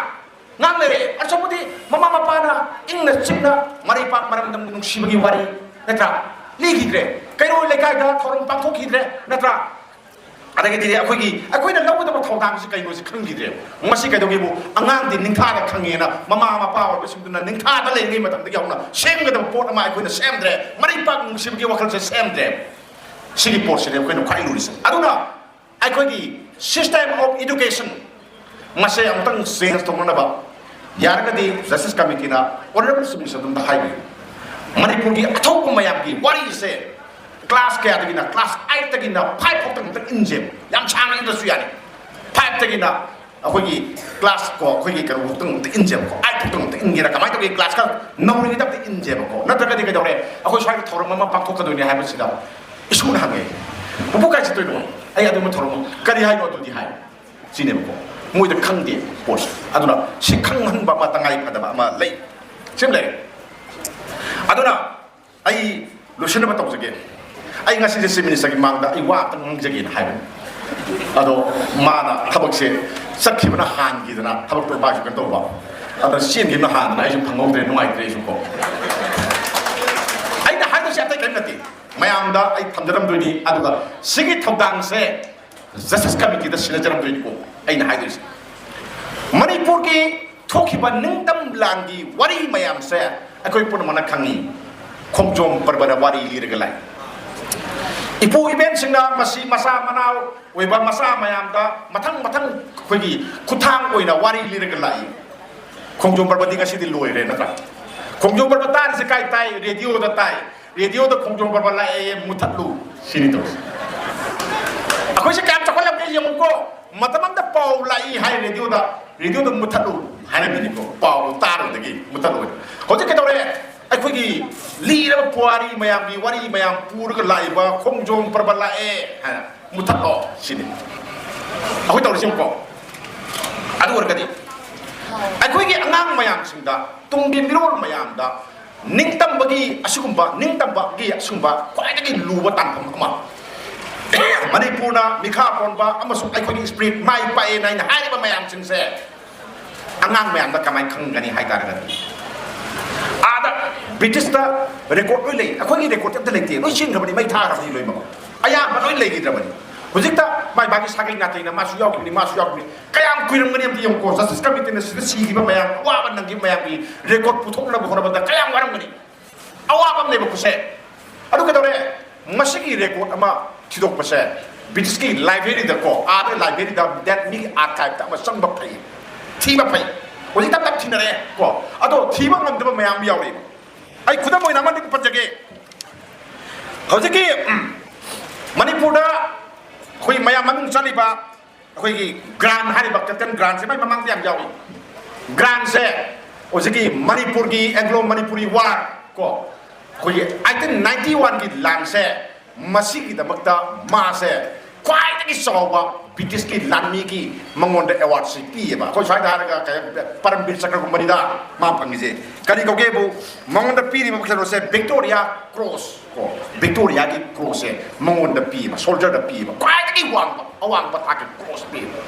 ꯉꯥꯡ ꯂꯩꯔꯦ꯫ ꯑꯁꯣꯝꯕꯨꯗꯤ ꯃꯃꯥ ꯃꯄꯥꯅ ꯏꯪꯅ ꯆꯤꯛꯅ ꯃꯔꯩ ꯄꯥꯛ ꯃꯔꯝꯗꯝ ꯅꯨꯡꯁꯤꯕꯒꯤ ꯋꯥꯔꯤ, ꯅꯠꯇ꯭ꯔꯥ? ꯂꯤꯈꯤꯗ꯭ꯔꯦ꯫ ꯀꯩꯔꯣꯜ ꯂꯩꯀꯥꯏꯗ ꯊꯧꯔꯝ ꯄꯥꯡꯊꯣꯛꯈꯤꯗ꯭ꯔꯦ, ꯅꯠꯇ꯭ꯔꯥ? ꯑꯗꯒꯤꯗꯤ ꯑꯩꯈꯣꯏꯒꯤ, ꯑꯩꯈꯣꯏꯅ ꯂꯧꯒꯗꯕ ꯊꯧꯗꯥꯡꯁꯤ ꯀꯩꯅꯣꯁꯤ ꯈꯪꯈꯤꯗ꯭ꯔꯦꯕ꯫ ꯃꯁꯤ ꯀꯩꯗꯧꯒꯦꯕꯨ, ꯑꯉꯥꯡꯗꯤ ꯅꯤꯡꯊꯥꯗ ꯈꯪꯉꯦꯅ ꯃꯃꯥ ꯃꯄꯥ ꯑꯣꯏꯕꯁꯤꯡꯗꯨꯅ ꯅꯤꯡꯊꯥꯗ ꯂꯩꯔꯤꯉꯩ ꯃꯇꯝꯗꯒꯤ ꯍꯧꯅ ꯁꯦꯝꯒꯗꯕ ꯄꯣꯠ ꯑꯃ ꯑꯩꯈꯣꯏꯅ ꯁꯦꯝꯗ꯭ꯔꯦ꯫ ꯃꯔꯩ ꯄꯥꯛ ꯅꯨꯡꯁꯤꯕꯒꯤ ꯋꯥꯈꯜꯁꯦ ꯁꯦꯝꯗ꯭ꯔꯦ꯫ ꯁꯤꯒꯤ ꯄꯣꯠꯁꯤꯅꯦ ꯑꯩꯈꯣꯏꯅ ꯈ꯭ꯋꯥꯏ ꯂꯨꯔꯤꯁꯦ꯫ ꯑꯗꯨꯅ ꯑꯩꯈꯣꯏꯒꯤ system of education ꯃꯁꯦ ꯑꯃꯨꯛꯇꯪ change ꯇꯧꯅꯅꯕ ꯌꯥꯔꯒꯗꯤ Justice Committeeꯅ Honorable Chief Minister ꯑꯗꯨꯝꯗ ꯍꯥꯏꯕꯤꯌꯨ꯫ ꯃꯅꯤꯄꯨꯔꯒꯤ ꯑꯊꯧꯕ ꯃꯌꯥꯝꯒꯤ ꯋꯥꯔꯤꯁꯦ class ꯀꯌꯥꯗꯒꯤꯅ, class eightꯇꯒꯤꯅ five ꯐꯥꯎꯇ ꯑꯃꯨꯛꯇ ꯏꯟꯁꯦ꯫ ꯌꯥꯝ ꯁꯥꯡꯅ ꯏꯟꯗ꯭ꯔꯁꯨ ꯌꯥꯅꯤ꯫ Fiveꯇꯒꯤꯅ ꯑꯩꯈꯣꯏꯒꯤ class ꯀꯣ, ꯑꯩꯈꯣꯏꯒꯤ ꯀꯩꯅꯣ ꯐꯥꯎꯇ ꯑꯃꯨꯛꯇ ꯏꯟꯁꯦꯕꯀꯣ, eight ꯐꯥꯎꯇ ꯑꯃꯨꯛꯇ ꯏꯟꯒꯦꯔꯥ, ꯀꯃꯥꯏꯅ ꯇꯧꯒꯦ? Class ꯈꯔ ꯅꯧꯔꯤꯉꯩꯗ ꯑꯃꯨꯛꯇ ꯏꯟꯁꯦꯕꯀꯣ꯫ ꯅꯠꯇ꯭ꯔꯒꯗꯤ ꯀꯩꯗꯧꯔꯦ? ꯑꯩꯈꯣꯏ ꯁ꯭ꯋꯥꯏꯗ ꯊꯧꯔꯝ ꯑꯃ ꯄꯥꯡꯊꯣꯛꯀꯗꯣꯏꯅꯦ ꯍꯥꯏꯕꯁꯤꯗ ꯏꯁꯨꯅ ꯍꯪꯉꯦ, "ꯄꯨꯄꯨ ꯀꯥꯏ ꯆꯠꯇꯣꯏꯅꯣ?" ꯑꯩ ꯑꯗꯨꯝꯕ ꯊꯧꯔꯝ ꯑꯃ, "ꯀꯔꯤ ꯍꯥꯏꯅꯣ ꯑꯗꯨꯗꯤ?" ꯍꯥꯏ꯫ ꯁꯤꯅꯦꯕꯀꯣ꯫ ꯃꯣꯏꯗ ꯈꯪꯗꯦ ꯄꯣꯠꯁꯦ꯫ ꯑꯗꯨꯅ ꯁꯤ ꯈꯪꯍꯟꯕ ꯑꯃ ꯇꯉꯥꯏ ꯐꯗꯕ ꯑꯃ ꯂꯩ꯫ ꯁꯤꯃ ꯂꯩꯔꯦ꯫ ꯑꯗꯨꯅ ꯑꯩ ꯂꯣꯏꯁꯤꯟꯅꯕ ꯇꯧꯖꯒꯦ꯫ ꯑꯩ ꯉꯁꯤꯁꯦ Chief Ministerꯒꯤ ꯃꯥꯡꯗ ꯑꯩ ꯋꯥ ꯑꯝꯇꯪ ꯉꯥꯡꯖꯒꯦꯅ ꯍꯥꯏꯕꯅꯤ꯫ ꯑꯗꯣ ꯃꯥꯅ ꯊꯕꯛꯁꯦ ꯆꯠꯈꯤꯕꯅ ꯍꯥꯟꯈꯤꯗꯅ ꯊꯕꯛꯇꯣ ꯃꯥꯁꯨ ꯀꯩꯅꯣ ꯇꯧꯕ꯫ ꯑꯗ ꯆꯦꯟꯈꯤꯕꯅ ꯍꯥꯟꯗꯅ ꯑꯩꯁꯨ ꯐꯪꯍꯧꯗ꯭ꯔꯦ, ꯅꯨꯡꯉꯥꯏꯇ꯭ꯔꯦ ꯑꯩꯁꯨ ꯀꯣ꯫ ꯑꯩꯅ ꯍꯥꯏꯗꯣꯏꯁꯦ ꯑꯇꯩ ꯀꯔꯤꯝ ꯅꯠꯇꯦ꯫ ꯃꯌꯥꯝꯗ ꯑꯩ ꯊꯝꯖꯔꯝꯗꯣꯏꯅꯤ꯫ ꯑꯗꯨꯒ ꯁꯤꯒꯤ ꯊꯧꯗꯥꯡꯁꯦ ꯖꯁꯇꯤꯁ ꯀꯃꯤꯇꯤꯗ ꯁꯤꯟꯅꯖꯔꯝꯗꯣꯏꯅꯤꯀꯣ꯫ ꯑꯩꯅ ꯍꯥꯏꯗꯣꯏꯁꯦ, ꯃꯅꯤꯄꯨꯔꯒꯤ ꯊꯣꯛꯈꯤꯕ ꯅꯤꯡꯇꯝ ꯂꯥꯟꯒꯤ ꯋꯥꯔꯤ ꯃꯌꯥꯝꯁꯦ ꯑꯩꯈꯣꯏ ꯄꯨꯝꯅꯃꯛꯅ ꯈꯪꯉꯤ꯫ ꯈꯣꯡꯖꯣꯝ ꯄꯔꯕꯅ ꯋꯥꯔꯤ ꯂꯤꯔꯒ ꯂꯥꯛꯏ꯫ ꯏꯄꯨ ꯏꯕꯦꯟꯁꯤꯡꯅ ꯃꯁꯤ ꯃꯆꯥ ꯃꯅꯥꯎ ꯑꯣꯏꯕ ꯃꯆꯥ ꯃꯌꯥꯝꯗ ꯃꯊꯪ ꯃꯊꯪ ꯑꯩꯈꯣꯏꯒꯤ ꯈꯨꯠꯊꯥꯡ ꯑꯣꯏꯅ ꯋꯥꯔꯤ ꯂꯤꯔꯒ ꯂꯥꯛꯏ꯫ ꯈꯣꯡꯖꯣꯝ ꯄꯔꯕꯗꯤ ꯉꯁꯤꯗꯤ ꯂꯣꯏꯔꯦ, ꯅꯠꯇ꯭ꯔꯥ? ꯈꯣꯡꯖꯣꯝ ꯄꯔꯕ ꯇꯥꯔꯤꯁꯦ ꯀꯥꯏ ꯇꯥꯏ? ꯔꯦꯗꯤꯑꯣꯗ ꯇꯥꯏ꯫ ꯔꯦꯗꯤꯑꯣꯗ ꯈꯣꯡꯖꯣꯝ ꯄꯔꯕ ꯂꯥꯛꯑꯦ, ꯃꯨꯊꯠꯂꯨ, ꯁꯤꯅꯤ ꯇꯧꯔꯤꯁꯦ꯫ ꯑꯩꯈꯣꯏꯁꯦ ꯀꯌꯥꯝ ꯆꯥꯎꯈꯠꯂꯝꯒꯦ ꯌꯦꯡꯉꯨꯀꯣ꯫ ꯃꯇꯝ ꯑꯃꯗ ꯄꯥꯎ ꯂꯥꯛꯏ ꯍꯥꯏ ꯔꯦꯗꯤꯑꯣꯗ, ꯔꯦꯗꯤꯑꯣꯗ ꯃꯨꯊꯠꯂꯨ ꯍꯥꯏꯔꯝꯃꯤꯅꯤꯀꯣ꯫ ꯄꯥꯎ ꯇꯥꯔꯨꯗꯒꯤ ꯃꯨꯊꯠꯂꯨ꯫ ꯍꯧꯖꯤꯛ ꯀꯩꯗꯧꯔꯦ? ꯑꯩꯈꯣꯏꯒꯤ ꯂꯤꯔꯕ ꯄꯨꯋꯥꯔꯤ ꯃꯌꯥꯝꯒꯤ ꯋꯥꯔꯤ ꯃꯌꯥꯝ ꯄꯨꯔꯒ ꯂꯥꯛꯏꯕ ꯈꯣꯡꯖꯣꯝ ꯄꯔꯕ ꯂꯥꯛꯑꯦ ꯍꯥꯏꯅ ꯃꯨꯊꯠꯂꯣ ꯁꯤꯅꯤ꯫ ꯑꯩꯈꯣꯏ ꯇꯧꯔꯤꯁꯤ ꯌꯦꯡꯉꯨꯀꯣ꯫ ꯑꯗꯨ ꯑꯣꯏꯔꯒꯗꯤ ꯑꯩꯈꯣꯏꯒꯤ ꯑꯉꯥꯡ ꯃꯌꯥꯝꯁꯤꯡꯗ, ꯇꯨꯡꯒꯤ ꯃꯤꯔꯣꯜ ꯃꯌꯥꯝꯗ ꯅꯤꯡꯇꯝꯕꯒꯤ ꯑꯁꯤꯒꯨꯝꯕ, ꯅꯤꯡꯇꯝꯕꯒꯤ ꯑꯁꯤꯒꯨꯝꯕ ꯈ꯭ꯋꯥꯏꯗꯒꯤ ꯂꯨꯕ ꯇꯥꯟꯐꯝ ꯑꯃ, ꯃꯅꯤꯄꯨꯔꯅ ꯃꯤꯈꯥ ꯄꯣꯟꯕ ꯑꯃꯁꯨꯡ ꯑꯩꯈꯣꯏꯒꯤ ꯁ꯭ꯄꯤꯔꯤꯠ ꯃꯥꯏ ꯄꯥꯛꯑꯦꯅ ꯑꯩꯅ ꯍꯥꯏꯔꯤꯕ ꯃꯌꯥꯝꯁꯤꯡꯁꯦ ꯑꯉꯥꯡ ꯃꯌꯥꯝꯗ ꯀꯃꯥꯏꯅ ꯈꯪꯒꯅꯤ ꯍꯥꯏ ꯇꯥꯔꯒꯗꯤ, ꯑꯥꯗ ꯕ꯭ꯔꯤꯇꯤꯁꯇ ꯔꯦꯀꯣꯔꯠ ꯂꯣꯏ ꯂꯩ, ꯑꯩꯈꯣꯏꯒꯤ ꯔꯦꯀꯣꯔꯠꯇꯤ ꯑꯝꯇ ꯂꯩꯇꯦ, ꯂꯣꯏ ꯆꯦꯟꯈ꯭ꯔꯕꯅꯤ, ꯃꯩ ꯊꯥꯈ꯭ꯔꯕꯅꯤ ꯂꯣꯏꯅꯃꯛ, ꯑꯌꯥꯝꯕ ꯂꯣꯏ ꯂꯩꯈꯤꯗ꯭ꯔꯕꯅꯤ꯫ ꯍꯧꯖꯤꯛꯇ ꯃꯥꯏ ꯃꯥꯒꯤ ꯁꯥꯒꯩ ꯅꯥꯇꯩꯅ ꯃꯥꯁꯨ ꯌꯥꯎꯈꯤꯕꯅꯤ, ꯃꯥꯁꯨ ꯌꯥꯎꯈꯤꯕꯅꯤ꯫ ꯀꯌꯥꯝ ꯀꯨꯏꯔꯝꯒꯅꯤ ꯑꯝꯇ ꯌꯦꯡꯉꯨꯀꯣ꯫ ꯖꯁꯇꯤꯁ ꯀꯃꯤꯇꯤꯅ ꯁꯤꯗ ꯁꯤꯈꯤꯕ ꯃꯌꯥꯝ, ꯑꯋꯥꯕ ꯅꯪꯈꯤꯕ ꯃꯌꯥꯝꯒꯤ ꯔꯦꯀꯣꯔꯠ ꯄꯨꯊꯣꯛꯅꯕ ꯍꯣꯠꯅꯕꯗ ꯀꯌꯥꯝ ꯋꯥꯔꯝꯒꯅꯤ꯫ ꯑꯋꯥꯕ ꯑꯃꯅꯦꯕ ꯈꯨꯠꯁꯦ꯫ ꯑꯗꯨ ꯀꯩꯗꯧꯔꯦ? ꯃꯁꯤꯒꯤ ꯔꯦꯀꯣꯔꯠ ꯑꯃ ꯊꯤꯗꯣꯛꯄꯁꯦ ꯕ꯭ꯔꯤꯇꯤꯁꯀꯤ ꯂꯥꯏꯕ꯭ꯔꯦꯔꯤꯗꯀꯣ, ꯑꯥꯗ ꯂꯥꯏꯕ꯭ꯔꯦꯔꯤꯗ ꯗꯦꯠ ꯃꯤꯒꯤ ꯑꯥꯔꯀꯥꯏꯚꯇ ꯑꯃ ꯆꯪꯕ ꯐꯩ, ꯊꯤꯕ ꯐꯩ꯫ ꯍꯧꯖꯤꯛ ꯇꯞ ꯇꯞ ꯊꯤꯅꯔꯛꯑꯦ ꯀꯣ꯫ ꯑꯗꯣ ꯊꯤꯕ ꯉꯝꯗꯕ ꯃꯌꯥꯝ ꯌꯥꯎꯔꯤ꯫ ꯑꯩ ꯈꯨꯗꯝ ꯑꯣꯏꯅ ꯑꯃꯅꯤ ꯄꯟꯖꯒꯦ꯫ ꯍꯧꯖꯤꯛꯀꯤ ꯎꯝ, ꯃꯅꯤꯄꯨꯔꯗ ꯑꯩꯈꯣꯏ ꯃꯌꯥꯝ ꯃꯃꯤꯡ ꯆꯠꯂꯤꯕ ꯑꯩꯈꯣꯏꯒꯤ ꯒ꯭ꯔꯥꯟ ꯍꯥꯏꯔꯤꯕ, ꯀꯦꯞꯇꯦꯟ ꯒ꯭ꯔꯥꯟꯁꯦ ꯃꯥꯏ ꯃꯃꯥꯡꯗ ꯌꯥꯝ ꯌꯥꯎꯏ꯫ ꯒ꯭ꯔꯥꯟꯁꯦ ꯍꯧꯖꯤꯛꯀꯤ ꯃꯅꯤꯄꯨꯔꯒꯤ ꯑꯦꯡꯒ꯭ꯂꯣ ꯃꯅꯤꯄꯨꯔꯤ ꯋꯥꯔ ꯀꯣ, ꯑꯩꯈꯣꯏꯒꯤ ꯑꯩꯠꯇꯤꯟ ꯅꯥꯏꯟꯇꯤ ꯋꯥꯟꯒꯤ ꯂꯥꯟꯁꯦ, ꯃꯁꯤꯒꯤꯗꯃꯛꯇ ꯃꯥꯁꯦ ꯈ꯭ꯋꯥꯏꯗꯒꯤ ꯆꯥꯎꯕ ꯕ꯭ꯔꯤꯇꯤꯁꯀꯤ ꯂꯥꯟꯃꯤꯒꯤ ꯃꯉꯣꯟꯗ ꯑꯦꯋꯥꯔꯗꯁꯤ ꯄꯤꯌꯦꯕ꯫ ꯑꯩꯈꯣꯏ ꯁ꯭ꯋꯥꯏꯗ ꯍꯥꯏꯔꯒ ꯀꯩ, ꯄꯔꯝꯕꯤꯔ ꯆꯀ꯭ꯔꯒꯨꯝꯕꯅꯤꯗ ꯃꯥ ꯐꯪꯉꯤꯁꯦ꯫ ꯀꯔꯤ ꯀꯧꯒꯦꯕꯨ, ꯃꯉꯣꯟꯗ ꯄꯤꯔꯤꯕ ꯀꯩꯅꯣꯁꯦ ꯕꯤꯛꯇꯣꯔꯤꯌꯥ ꯀ꯭ꯔꯣꯁ ꯀꯣ, ꯕꯤꯛꯇꯣꯔꯤꯌꯥꯒꯤ ꯀ꯭ꯔꯣꯁꯁꯦ ꯃꯉꯣꯟꯗ ꯄꯤꯕ, ꯁꯣꯜꯖꯔꯗ ꯄꯤꯕ, ꯈ꯭ꯋꯥꯏꯗꯒꯤ ꯋꯥꯡꯕ, ꯑꯋꯥꯡꯕ ꯊꯥꯛꯀꯤ ꯀ꯭ꯔꯣꯁ ꯄꯤꯕ꯫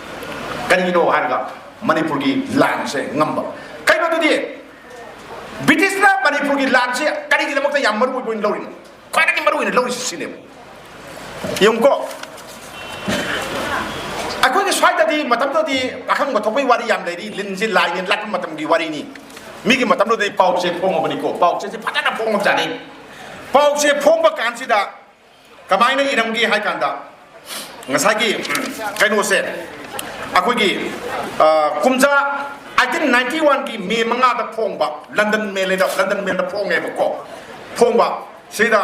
ꯀꯔꯤꯒꯤꯅꯣ ꯍꯥꯏꯔꯒ ꯃꯅꯤꯄꯨꯔꯒꯤ ꯂꯥꯟꯁꯦ ꯉꯝꯕ꯫ ꯀꯩꯅꯣ ꯑꯗꯨꯗꯤ, ꯕ꯭ꯔꯤꯇꯤꯁꯅ ꯃꯅꯤꯄꯨꯔꯒꯤ ꯂꯥꯟꯁꯦ ꯀꯔꯤꯒꯤꯗꯃꯛꯇ ꯌꯥꯝ ꯃꯔꯨ ꯑꯣꯏꯕ ꯑꯣꯏꯅ ꯂꯧꯔꯤꯅꯣ? ꯈ꯭ꯋꯥꯏꯗꯒꯤ ꯃꯔꯨ ꯑꯣꯏꯅ ꯂꯧꯔꯤꯁꯤ ꯁꯤꯅꯦꯕ꯫ ꯌꯦꯡꯉꯨꯀꯣ, ꯑꯩꯈꯣꯏꯒꯤ ꯁ꯭ꯋꯥꯏꯗꯗꯤ ꯃꯇꯝꯗꯨꯗꯗꯤ ꯑꯈꯪꯕ ꯊꯣꯛꯄꯒꯤ ꯋꯥꯔꯤ ꯌꯥꯝ ꯂꯩꯔꯤ꯫ ꯂꯤꯟꯁꯤ ꯂꯥꯏꯅꯦ ꯂꯥꯠꯄ ꯃꯇꯝꯒꯤ ꯋꯥꯔꯤꯅꯤ꯫ ꯃꯤꯒꯤ ꯃꯇꯝꯗꯨꯗꯗꯤ ꯄꯥꯎꯆꯦ ꯐꯣꯡꯉꯕꯅꯤꯀꯣ, ꯄꯥꯎꯆꯦꯁꯤ ꯐꯖꯅ ꯐꯣꯡꯉꯕꯖꯥꯠꯅꯤ꯫ ꯄꯥꯎꯆꯦ ꯐꯣꯡꯕ ꯀꯥꯟꯁꯤꯗ ꯀꯃꯥꯏꯅ ꯏꯔꯝꯒꯦ ꯍꯥꯏ ꯀꯥꯟꯗ, ꯉꯁꯥꯏꯒꯤ, ꯎꯝ, ꯀꯩꯅꯣꯁꯦ, ꯑꯩꯈꯣꯏꯒꯤ, ꯑ, ꯀꯨꯝꯖꯥ eighteen ninety one ꯒꯤ ꯃꯦ ꯃꯉꯥꯗ ꯐꯣꯡꯕ ꯂꯟꯗꯟ ꯃꯦꯜ ꯍꯥꯏꯗ, ꯂꯟꯗꯟ ꯃꯦꯜꯗ ꯐꯣꯡꯉꯦꯕꯀꯣ꯫ ꯐꯣꯡꯕ ꯁꯤꯗ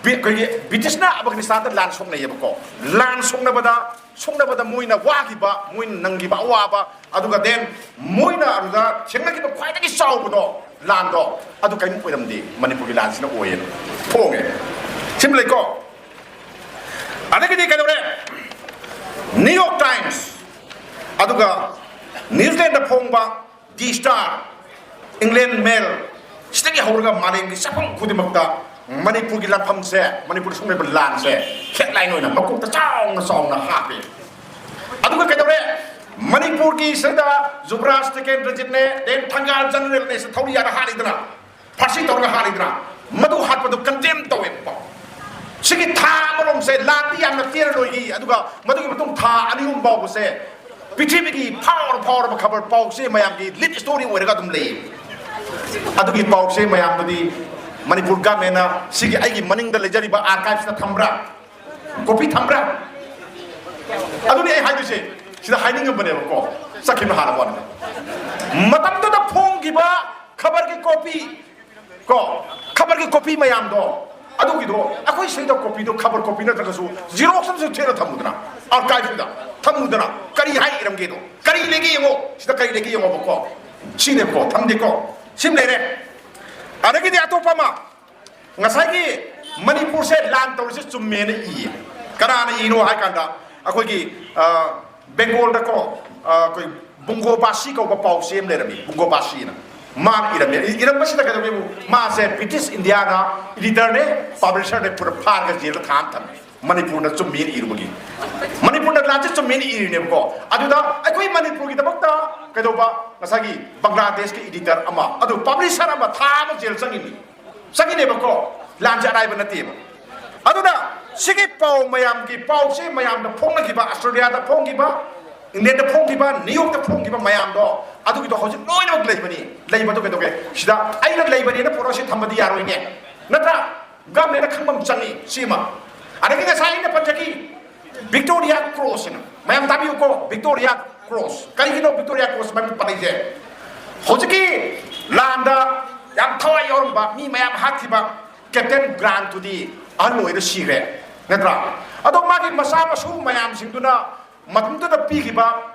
ꯕꯤ-, ꯑꯩꯈꯣꯏꯒꯤ ꯕ꯭ꯔꯤꯇꯤꯁꯅ ꯑꯐꯒꯥꯅꯤꯁꯇꯥꯟꯗ ꯂꯥꯟ ꯁꯣꯛꯅꯩꯌꯦꯕꯀꯣ꯫ ꯂꯥꯟ ꯁꯣꯛꯅꯕꯗ, ꯁꯣꯛꯅꯕꯗ ꯃꯣꯏꯅ ꯋꯥꯈꯤꯕ, ꯃꯣꯏꯅ ꯅꯪꯈꯤꯕ ꯑꯋꯥꯕ, ꯑꯗꯨꯒ then ꯃꯣꯏꯅ ꯑꯗꯨꯗ ꯊꯦꯡꯅꯈꯤꯕ ꯈ꯭ꯋꯥꯏꯗꯒꯤ ꯆꯥꯎꯕꯗꯣ, ꯂꯥꯟꯗꯣ, ꯑꯗꯨ ꯀꯔꯤꯝ ꯑꯣꯏꯔꯝꯗꯦ, ꯃꯅꯤꯄꯨꯔꯒꯤ ꯂꯥꯟꯁꯤꯅ ꯑꯣꯏꯌꯦꯅ ꯐꯣꯡꯉꯦ꯫ ꯁꯤꯃ ꯂꯩꯀꯣ꯫ ꯑꯗꯒꯤꯗꯤ ꯀꯩꯗꯧꯔꯦ? New York Times, ꯑꯗꯨꯒ ꯅ꯭ꯌꯨꯖꯤꯂꯦꯟꯗ ꯐꯣꯡꯕ The Star, England Mail, ꯁꯤꯗꯒꯤ ꯍꯧꯔꯒ ꯃꯥꯂꯦꯝꯒꯤ ꯆꯥꯛꯐꯝ ꯈꯨꯗꯤꯡꯃꯛꯇ ꯃꯅꯤꯄꯨꯔꯒꯤ ꯂꯥꯟꯐꯝꯁꯦ, ꯃꯅꯤꯄꯨꯔꯗ ꯁꯣꯛꯅꯔꯤꯕ ꯂꯥꯟꯁꯦ headline ꯑꯣꯏꯅ ꯃꯀꯣꯛꯇ ꯆꯥꯎꯅ ꯆꯥꯎꯅ ꯍꯥꯞꯄꯦ꯫ ꯑꯗꯨꯒ ꯀꯩꯗꯧꯔꯦ? ꯃꯅꯤꯄꯨꯔꯒꯤ ꯁꯤꯗ ꯖꯨꯕꯔꯥꯖ ꯇꯤꯀꯦꯟꯗ꯭ꯔꯖꯤꯠꯅꯦ, then ꯊꯪꯒꯥꯜ ꯖꯦꯅꯔꯦꯜꯅꯦ ꯁꯤ ꯊꯧꯔꯤ ꯌꯥꯔ ꯍꯥꯠꯂꯤꯗꯅ, ꯐꯥꯁꯤ ꯇꯧꯔꯒ ꯍꯥꯠꯂꯤꯗꯅ, ꯃꯗꯨ ꯍꯥꯠꯄꯗꯨ condemn ꯇꯧꯋꯦꯕꯀꯣ꯫ ꯁꯤꯒꯤ ꯊꯥ ꯑꯃꯔꯣꯝꯁꯦ ꯂꯥꯟꯗꯤ ꯌꯥꯝꯅ ꯇꯦꯔ ꯂꯣꯏꯈꯤ, ꯑꯗꯨꯒ ꯃꯗꯨꯒꯤ ꯃꯇꯨꯡ ꯊꯥ ꯑꯅꯤ ꯑꯍꯨꯝ ꯐꯥꯎꯕꯁꯦ ꯄ꯭ꯔꯤꯊꯤꯕꯤꯒꯤ ꯐꯥꯎꯔ ꯐꯥꯎꯔꯕ ꯈꯕꯔ ꯄꯥꯎꯆꯦ ꯃꯌꯥꯝꯒꯤ lead story ꯑꯣꯏꯔꯒ ꯑꯗꯨꯝ ꯂꯩꯌꯦ꯫ ꯑꯗꯨꯒꯤ ꯄꯥꯎꯆꯦ ꯃꯌꯥꯝꯗꯨꯗꯤ ꯃꯅꯤꯄꯨꯔ ꯒꯃꯦꯟꯅ ꯁꯤꯒꯤ ꯑꯩꯒꯤ ꯃꯅꯤꯡꯗ ꯂꯩꯖꯔꯤꯕ archives ꯇ ꯊꯝꯕ꯭ꯔꯥ? Copy ꯊꯝꯕ꯭ꯔꯥ? ꯑꯗꯨꯅꯤ ꯑꯩ ꯍꯥꯏꯗꯣꯏꯁꯦ꯫ ꯁꯤꯗ ꯍꯥꯏꯅꯤꯡꯉꯝꯕꯅꯦꯕꯀꯣ, ꯆꯠꯈꯤꯕ ꯍꯥꯟꯅ ꯋꯥꯅꯤ꯫ ꯃꯇꯝꯗꯨꯗ ꯐꯣꯡꯈꯤꯕ ꯈꯕꯔꯒꯤ copy, ꯀꯣ, ꯈꯕꯔꯒꯤ copy ꯃꯌꯥꯝꯗꯣ, ꯑꯗꯨꯒꯤꯗꯣ ꯑꯩꯈꯣꯏ ꯁꯤꯗ copy ꯗꯣ, ꯈꯕꯔ copy ꯅꯠꯇ꯭ꯔꯒꯁꯨ Xerox ꯑꯃꯁꯨ ꯊꯦꯠꯂ ꯊꯝꯃꯨꯗꯅ, archive ꯇ ꯊꯝꯃꯨꯗꯅ, ꯀꯔꯤ ꯍꯥꯏ ꯏꯔꯝꯒꯦꯗꯣ, ꯀꯔꯤ ꯂꯩꯒꯦ ꯌꯦꯡꯉꯣ, ꯁꯤꯗ ꯀꯔꯤ ꯂꯩꯒꯦ ꯌꯦꯡꯉꯣꯕꯀꯣ꯫ ꯁꯤꯅꯦꯕꯀꯣ, ꯊꯝꯗꯦꯀꯣ꯫ ꯁꯤꯃ ꯂꯩꯔꯦ꯫ ꯑꯗꯒꯤꯗꯤ ꯑꯇꯣꯞꯄ ꯑꯃ, ꯉꯁꯥꯏꯒꯤ ꯃꯅꯤꯄꯨꯔꯁꯦ ꯂꯥꯟ ꯇꯧꯔꯤꯁꯦ ꯆꯨꯝꯃꯦꯅ ꯏꯌꯦ꯫ ꯀꯅꯥꯅ ꯏꯅꯣ ꯍꯥꯏ ꯀꯥꯟꯗ, ꯑꯩꯈꯣꯏꯒꯤ, ꯑ, ꯕꯦꯡꯒꯣꯜꯗꯀꯣ, ꯑ, ꯑꯩꯈꯣꯏ ꯕꯨꯡꯒꯣ ꯕꯥꯁꯤ ꯀꯧꯕ ꯄꯥꯎꯆꯦ ꯑꯃ ꯂꯩꯔꯝꯃꯤ, ꯕꯨꯡꯒꯣ ꯕꯥꯁꯤꯅ꯫ ꯃꯥꯅ ꯏꯔꯝꯃꯤ꯫ ꯏ-, ꯏꯔꯝꯕꯁꯤꯗ ꯀꯩꯗꯧꯒꯦꯕꯨ, ꯃꯥꯁꯦ ꯕ꯭ꯔꯤꯇꯤꯁ ꯏꯟꯗꯤꯌꯥꯗ editor ꯅꯦ, publisher ꯅꯦ, ꯄꯨꯔꯥ ꯐꯥꯔꯒ ꯖꯦꯜꯗ ꯊꯥꯅ ꯊꯝꯃꯤ꯫ ꯃꯅꯤꯄꯨꯔꯅ ꯆꯨꯝꯃꯦꯅ ꯏꯔꯨꯕꯒꯤ꯫ ꯃꯅꯤꯄꯨꯔꯅ ꯂꯥꯟꯁꯦ ꯆꯨꯝꯃꯦꯅ ꯏꯔꯤꯅꯦꯕꯀꯣ꯫ ꯑꯗꯨꯗ ꯑꯩꯈꯣꯏ ꯃꯅꯤꯄꯨꯔꯒꯤꯗꯃꯛꯇ ꯀꯩꯗꯧꯕ, ꯉꯁꯥꯏꯒꯤ ꯕꯪꯒ꯭ꯂꯥꯗꯦꯁꯀꯤ editor ꯑꯃ, ꯑꯗꯨ publisher ꯑꯃ ꯊꯥ ꯑꯃ ꯖꯦꯜ ꯆꯪꯉꯤꯅꯤ꯫ ꯆꯪꯉꯤꯅꯦꯕꯀꯣ꯫ ꯂꯥꯟꯁꯦ ꯑꯔꯥꯏꯕ ꯅꯠꯇꯦꯕ꯫ ꯑꯗꯨꯅ ꯁꯤꯒꯤ ꯄꯥꯎ ꯃꯌꯥꯝꯒꯤ ꯄꯥꯎꯁꯦ ꯃꯌꯥꯝꯅ ꯐꯣꯡꯅꯈꯤꯕ, ꯑꯁꯇ꯭ꯔꯦꯂꯤꯌꯥꯗ ꯐꯣꯡꯈꯤꯕ, ꯏꯪꯂꯦꯟꯗ ꯐꯣꯡꯈꯤꯕ, ꯅ꯭ꯌꯨ ꯌꯣꯔꯛꯇ ꯐꯣꯡꯈꯤꯕ ꯃꯌꯥꯝꯗꯣ, ꯑꯗꯨꯒꯤꯗꯣ ꯍꯧꯖꯤꯛ ꯂꯣꯏꯅꯃꯛ ꯂꯩꯕꯅꯤ꯫ ꯂꯩꯕꯗꯣ ꯀꯩꯗꯧꯒꯦ? ꯁꯤꯗ ꯑꯩꯅ ꯂꯩꯕꯅꯦꯅ ꯄꯨꯔꯛꯑ ꯁꯤ ꯊꯝꯕꯗꯤ ꯌꯥꯔꯣꯏꯅꯦ, ꯅꯠꯇ꯭ꯔꯥ? ꯒꯃꯦꯟꯅ ꯈꯪꯕ ꯑꯃ ꯆꯪꯉꯤ ꯁꯤꯃ꯫ ꯑꯗꯒꯤ ꯉꯁꯥꯏ ꯑꯩꯅ ꯄꯟꯖꯈꯤ, ꯚꯤꯛꯇꯣꯔꯤꯌꯥ ꯀ꯭ꯔꯣꯁ ꯍꯥꯏꯅ꯫ ꯃꯌꯥꯝ ꯇꯥꯕꯤꯌꯨꯀꯣ, ꯚꯤꯛꯇꯣꯔꯤꯌꯥ ꯀ꯭ꯔꯣꯁ꯫ ꯀꯔꯤꯒꯤꯅꯣ ꯚꯤꯛꯇꯣꯔꯤꯌꯥ ꯀ꯭ꯔꯣꯁ ꯃꯃꯤꯡ ꯄꯜꯂꯛꯏꯁꯦ? ꯍꯧꯖꯤꯛꯀꯤ ꯂꯥꯟꯗ ꯌꯥꯝ ꯊꯋꯥꯏ ꯌꯥꯎꯔꯝꯕ, ꯃꯤ ꯃꯌꯥꯝ ꯍꯥꯠꯈꯤꯕ ꯀꯦꯞꯇꯦꯟ ꯒ꯭ꯔꯥꯟꯠꯇꯨꯗꯤ ꯑꯍꯜ ꯑꯣꯏꯔ ꯁꯤꯈ꯭ꯔꯦ, ꯅꯠꯇ꯭ꯔꯥ? ꯑꯗꯣ ꯃꯥꯒꯤ ꯃꯆꯥ ꯃꯁꯨ ꯃꯌꯥꯝꯁꯤꯡꯗꯨꯅ ꯃꯇꯝꯗꯨꯗ ꯄꯤꯈꯤꯕ,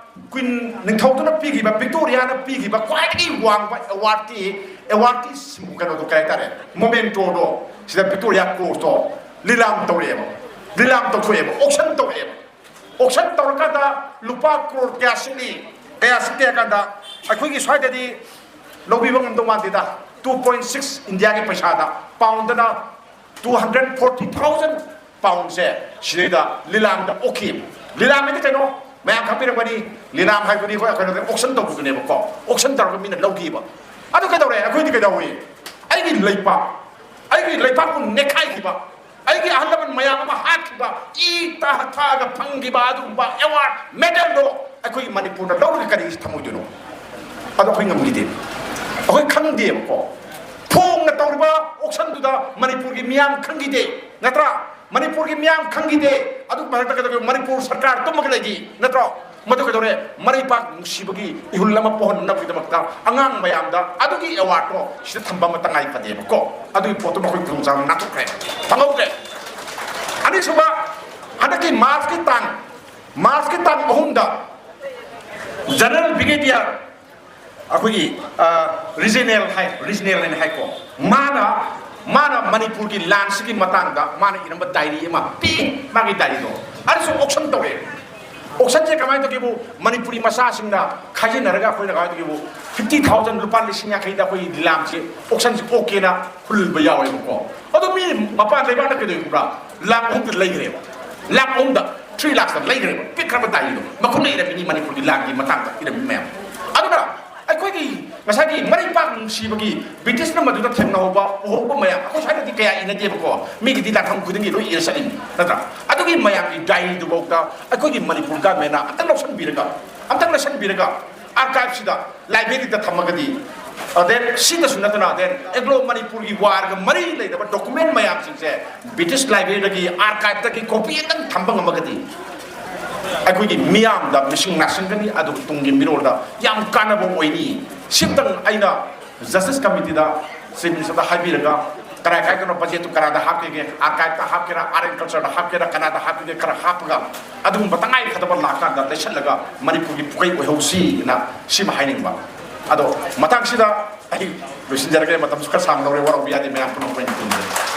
ꯀ꯭ꯋꯤꯟ ꯅꯤꯡꯊꯧꯗꯨꯅ ꯄꯤꯈꯤꯕ, ꯚꯤꯛꯇꯣꯔꯤꯌꯥꯅ ꯄꯤꯈꯤꯕ ꯈ꯭ꯋꯥꯏꯗꯒꯤ ꯋꯥꯡꯕ ꯑꯦꯋꯥꯔꯗꯇꯤ, ꯑꯦꯋꯥꯔꯗꯇꯤ ꯀꯩꯅꯣꯗꯣ, ꯀꯩ ꯍꯥꯏꯇꯥꯔꯦ, ꯃꯣꯃꯦꯟꯇꯣꯗꯣ, ꯁꯤꯗ ꯚꯤꯛꯇꯣꯔꯤꯌꯥ ꯀ꯭ꯔꯣꯁꯇꯣ ꯂꯤꯂꯥꯝ ꯇꯧꯔꯛꯑꯦꯕ, ꯂꯤꯂꯥꯝ ꯇꯧꯊꯣꯛꯑꯦꯕ, ꯑꯣꯛꯁꯟ ꯇꯧꯔꯛꯑꯦꯕ꯫ ꯑꯣꯛꯁꯟ ꯇꯧꯔꯀꯥꯟꯗ ꯂꯨꯄꯥ ꯀ꯭ꯔꯣꯔ ꯀꯌꯥ ꯁꯤꯠꯂꯤ, ꯀꯌꯥ ꯁꯤꯠꯀꯦ ꯍꯥꯏ ꯀꯥꯟꯗ, ꯑꯩꯈꯣꯏꯒꯤ ꯁ꯭ꯋꯥꯏꯗꯗꯤ ꯂꯧꯕꯤꯕ ꯉꯝꯗꯧ ꯃꯥꯟꯗꯦꯗ꯫ Two point six ꯏꯟꯗꯤꯌꯥꯒꯤ ꯄꯩꯁꯥꯗ, ꯄꯥꯎꯟꯗꯅ two hundred forty thousand ꯄꯥꯎꯟꯁꯦ ꯁꯤꯗꯩꯗ ꯂꯤꯂꯥꯝꯗ ꯑꯣꯛꯈꯤ꯫ ꯂꯤꯂꯥꯝ ꯍꯥꯏꯗꯤ ꯀꯩꯅꯣ? ꯃꯌꯥꯝ ꯈꯪꯕꯤꯔꯝꯒꯅꯤ, ꯂꯤꯂꯥꯝ ꯍꯥꯏꯕꯗꯤ ꯑꯩꯈꯣꯏ ꯀꯩꯅꯣꯗ ꯑꯣꯛꯁꯟ ꯇꯧꯕꯗꯨꯅꯦꯕꯀꯣ꯫ ꯑꯣꯛꯁꯟ ꯇꯧꯔꯒ ꯃꯤꯅ ꯂꯧꯈꯤꯕ꯫ ꯑꯗꯨ ꯀꯩꯗꯧꯔꯦ? ꯑꯩꯈꯣꯏꯗꯤ ꯀꯩꯗꯧꯏ? ꯑꯩꯒꯤ ꯂꯩꯄꯥꯛ, ꯑꯩꯒꯤ ꯂꯩꯄꯥꯛꯄꯨ ꯅꯦꯠꯈꯥꯏꯈꯤꯕ, ꯑꯩꯒꯤ ꯑꯍꯜ ꯂꯃꯟ ꯃꯌꯥꯝ ꯑꯃ ꯍꯥꯠꯈꯤꯕ, ꯏ ꯇꯥ ꯊꯛꯑꯒ ꯐꯪꯈꯤꯕ ꯑꯗꯨꯒꯨꯝꯕ ꯑꯦꯋꯥꯔꯗ, ꯃꯦꯗꯜꯗꯣ ꯑꯩꯈꯣꯏꯒꯤ ꯃꯅꯤꯄꯨꯔꯅ ꯂꯧꯔꯒ ꯀꯔꯤ ꯊꯝꯃꯣꯏꯗꯣꯏꯅꯣ? ꯑꯗꯣ ꯑꯩꯈꯣꯏ ꯉꯝꯈꯤꯗꯦ, ꯑꯩꯈꯣꯏ ꯈꯪꯗꯦꯕꯀꯣ꯫ ꯐꯣꯡꯅ ꯇꯧꯔꯤꯕ ꯑꯣꯛꯁꯟꯗꯨꯗ ꯃꯅꯤꯄꯨꯔꯒꯤ ꯃꯤꯌꯥꯝ ꯈꯪꯈꯤꯗꯦ, ꯅꯠꯇ꯭ꯔꯥ? ꯃꯅꯤꯄꯨꯔꯒꯤ ꯃꯤꯌꯥꯝ ꯈꯪꯈꯤꯗꯦ꯫ ꯑꯗꯨ ꯃꯊꯛꯇ ꯀꯩꯗꯧꯒꯦ? ꯃꯅꯤꯄꯨꯔ ꯁꯔꯀꯥꯔ ꯇꯨꯝꯃꯒ ꯂꯩꯈꯤ, ꯅꯠꯇ꯭ꯔꯣ? ꯃꯗꯨ ꯀꯩꯗꯧꯔꯦ? ꯃꯔꯩꯄꯥꯛ ꯅꯨꯡꯁꯤꯕꯒꯤ ꯏꯍꯨꯜ ꯑꯃ ꯄꯣꯛꯍꯟꯅꯕꯒꯤꯗꯃꯛꯇ ꯑꯉꯥꯡ ꯃꯌꯥꯝꯗ ꯑꯗꯨꯒꯤ ꯑꯦꯋꯥꯔꯗꯇꯣ ꯁꯤꯗ ꯊꯝꯕ ꯑꯃ ꯇꯉꯥꯏ ꯐꯗꯦꯕꯀꯣ꯫ ꯑꯗꯨꯒꯤ ꯄꯣꯠꯇꯨ ꯃꯈꯣꯏ ꯈꯨꯗꯣꯡꯆꯥꯕ ꯅꯥꯊꯣꯛꯈ꯭ꯔꯦ, ꯐꯪꯍꯧꯗ꯭ꯔꯦ꯫ ꯑꯅꯤꯁꯨꯕ, ꯍꯟꯗꯛꯀꯤ ꯃꯥꯔꯆꯀꯤ ꯇꯥꯡ, ꯃꯥꯔꯆꯀꯤ ꯇꯥꯡ ꯑꯍꯨꯝꯗ ꯖꯦꯅꯔꯦꯜ ꯕ꯭ꯔꯤꯒꯦꯗꯤꯌꯔ, ꯑꯩꯈꯣꯏꯒꯤ, ꯑ, ꯔꯤꯖꯅꯦꯜ ꯍꯥꯏ, ꯔꯤꯖꯅꯦꯜ ꯍꯥꯏꯅ ꯍꯥꯏꯀꯣ, ꯃꯥꯅ, ꯃꯥꯅ ꯃꯅꯤꯄꯨꯔꯒꯤ ꯂꯥꯟꯁꯤꯒꯤ ꯃꯇꯥꯡꯗ ꯃꯥꯅ ꯏꯔꯝꯕ ꯗꯥꯏꯔꯤ ꯑꯃ ꯄꯤ꯫ ꯃꯥꯒꯤ ꯗꯥꯏꯔꯤꯗꯣ ꯑꯗꯨꯁꯨ ꯑꯣꯛꯁꯟ ꯇꯧꯔꯦ꯫ ꯑꯣꯛꯁꯟꯁꯦ ꯀꯃꯥꯏꯅ ꯇꯧꯒꯦꯕꯨ, ꯃꯅꯤꯄꯨꯔꯤ ꯃꯆꯥꯁꯤꯡꯅ ꯈꯥꯏꯖꯤꯟꯅꯔꯒ ꯑꯩꯈꯣꯏꯅ ꯀꯃꯥꯏꯅ ꯇꯧꯒꯦꯕꯨ, fifty thousand, ꯂꯨꯄꯥ ꯂꯤꯁꯤꯡ ꯌꯥꯡꯈꯩꯗ ꯑꯩꯈꯣꯏꯒꯤ ꯂꯤꯂꯥꯝꯁꯦ, ꯑꯣꯛꯁꯟꯁꯦ ꯑꯣꯛꯀꯦꯅ ꯍꯨꯜꯕ ꯌꯥꯎꯋꯦꯕꯀꯣ꯫ ꯑꯗꯣ ꯃꯤ ꯃꯄꯥꯟ ꯂꯩꯕꯥꯛꯅ ꯀꯩꯗꯧꯕ꯭ꯔꯥ? ꯂꯥꯛ ꯑꯍꯨꯝꯗ ꯂꯩꯈ꯭ꯔꯦꯕ꯫ ꯂꯥꯛ ꯑꯍꯨꯝꯗ, three lakhsꯇ ꯂꯩꯈ꯭ꯔꯦꯕ꯫ ꯄꯤꯛꯈ꯭ꯔꯕ ꯗꯥꯏꯔꯤꯗꯣ, ꯃꯈꯨꯠꯅ ꯏꯔꯝꯃꯤꯅꯤ ꯃꯅꯤꯄꯨꯔꯒꯤ ꯂꯥꯟꯒꯤ ꯃꯇꯥꯡꯗ ꯏꯔꯝꯃꯤ ꯃꯌꯥꯝ꯫ ꯑꯗꯨꯅ ꯑꯩꯈꯣꯏꯒꯤ ꯉꯁꯥꯏꯒꯤ ꯃꯔꯩꯄꯥꯛ ꯅꯨꯡꯁꯤꯕꯒꯤ ꯕ꯭ꯔꯤꯇꯤꯁꯅ ꯃꯗꯨꯗ ꯊꯦꯡꯅꯍꯧꯕ ꯎꯍꯧꯕ ꯃꯌꯥꯝ, ꯑꯩꯈꯣꯏ ꯁ꯭ꯋꯥꯏꯗꯗꯤ ꯀꯌꯥ ꯏꯅꯗꯦꯕꯀꯣ, ꯃꯤꯒꯤꯗꯤ ꯂꯥꯟꯐꯝ ꯈꯨꯗꯤꯡꯒꯤ ꯂꯣꯏ ꯏꯔ ꯆꯠꯂꯤꯅꯤ, ꯅꯠꯇ꯭ꯔꯥ? ꯑꯗꯨꯒꯤ ꯃꯌꯥꯝꯒꯤ ꯗꯥꯏꯔꯤꯗꯨꯐꯥꯎꯗ ꯑꯩꯈꯣꯏꯒꯤ ꯃꯅꯤꯄꯨꯔ ꯒꯃꯦꯟꯅ ꯑꯝꯇꯪ ꯂꯧꯁꯤꯟꯕꯤꯔꯒ, ꯑꯝꯇꯪ ꯂꯩꯁꯟꯕꯤꯔꯒ, ꯑꯥꯔꯀꯥꯏꯞꯁꯤꯗ, ꯂꯥꯏꯕ꯭ꯔꯦꯔꯤꯗ ꯊꯝꯃꯒꯗꯤ, then ꯁꯤꯗꯁꯨ ꯅꯠꯇꯅ then ꯑꯦꯡꯒ꯭ꯂꯣ ꯃꯅꯤꯄꯨꯔꯒꯤ ꯋꯥꯔꯒ ꯃꯔꯤ ꯂꯩꯅꯕ ꯗꯣꯀꯨꯃꯦꯟ ꯃꯌꯥꯝꯁꯤꯡꯁꯦ ꯕ꯭ꯔꯤꯇꯤꯁ ꯂꯥꯏꯕ꯭ꯔꯦꯔꯤꯗꯒꯤ, ꯑꯥꯔꯀꯥꯏꯞꯇꯒꯤ ꯀꯣꯄꯤ ꯑꯃꯇꯪ ꯊꯝꯕ ꯉꯝꯃꯒꯗꯤ ꯑꯩꯈꯣꯏꯒꯤ ꯃꯤꯌꯥꯝꯗ ꯃꯤꯁꯤꯡ ꯅꯥꯁꯤꯡꯒꯅꯤ, ꯑꯗꯨꯒ ꯇꯨꯡꯒꯤ ꯃꯤꯔꯣꯜꯗ ꯌꯥꯝ ꯀꯥꯟꯅꯕ ꯑꯣꯏꯅꯤ꯫ ꯁꯤꯝꯇꯪ ꯑꯩꯅ ꯖꯁꯇꯤꯁ ꯀꯃꯤꯇꯤꯗ, ꯆꯤꯐ ꯃꯤꯅꯤꯁꯇꯔꯗ ꯍꯥꯏꯕꯤꯔꯒ, ꯀꯔꯥꯏ ꯀꯥꯏꯗꯅꯣ ꯕꯖꯦꯠꯇꯨ ꯀꯅꯥꯗ ꯍꯥꯞꯀꯦꯒꯦ, ꯑꯥꯔꯀꯥꯏꯞꯇ ꯍꯥꯞꯀꯦꯔꯥ, ꯑꯥꯔꯠ ꯑꯦꯟ ꯀꯜꯆꯔꯗ ꯍꯥꯞꯀꯦꯔꯥ, ꯀꯅꯥꯗ ꯍꯥꯞꯀꯦꯒꯦ, ꯈꯔ ꯍꯥꯞꯄꯒ ꯑꯗꯨꯒꯨꯝꯕ ꯇꯉꯥꯏ ꯐꯗꯕ ꯂꯥꯛꯀꯥꯟꯗ ꯂꯩꯁꯜꯂꯒ ꯃꯅꯤꯄꯨꯔꯒꯤ ꯄꯨꯀꯩ ꯑꯣꯏꯍꯧꯁꯤꯅ ꯁꯤꯃ ꯍꯥꯏꯅꯤꯡꯕ꯫ ꯑꯗꯣ ꯃꯇꯥꯡꯁꯤꯗ ꯑꯩ ꯂꯣꯏꯁꯤꯟꯖꯔꯒꯦ, ꯃꯇꯝꯁꯨ ꯈꯔ ꯁꯥꯡꯅ ꯂꯧꯔꯦ, ꯋꯥꯔꯧꯕ ꯌꯥꯗꯦ, ꯃꯌꯥꯝ ꯄꯨꯝꯅꯃꯛ ꯑꯩꯅ ꯈꯨꯔꯨꯝꯖꯔꯤ꯫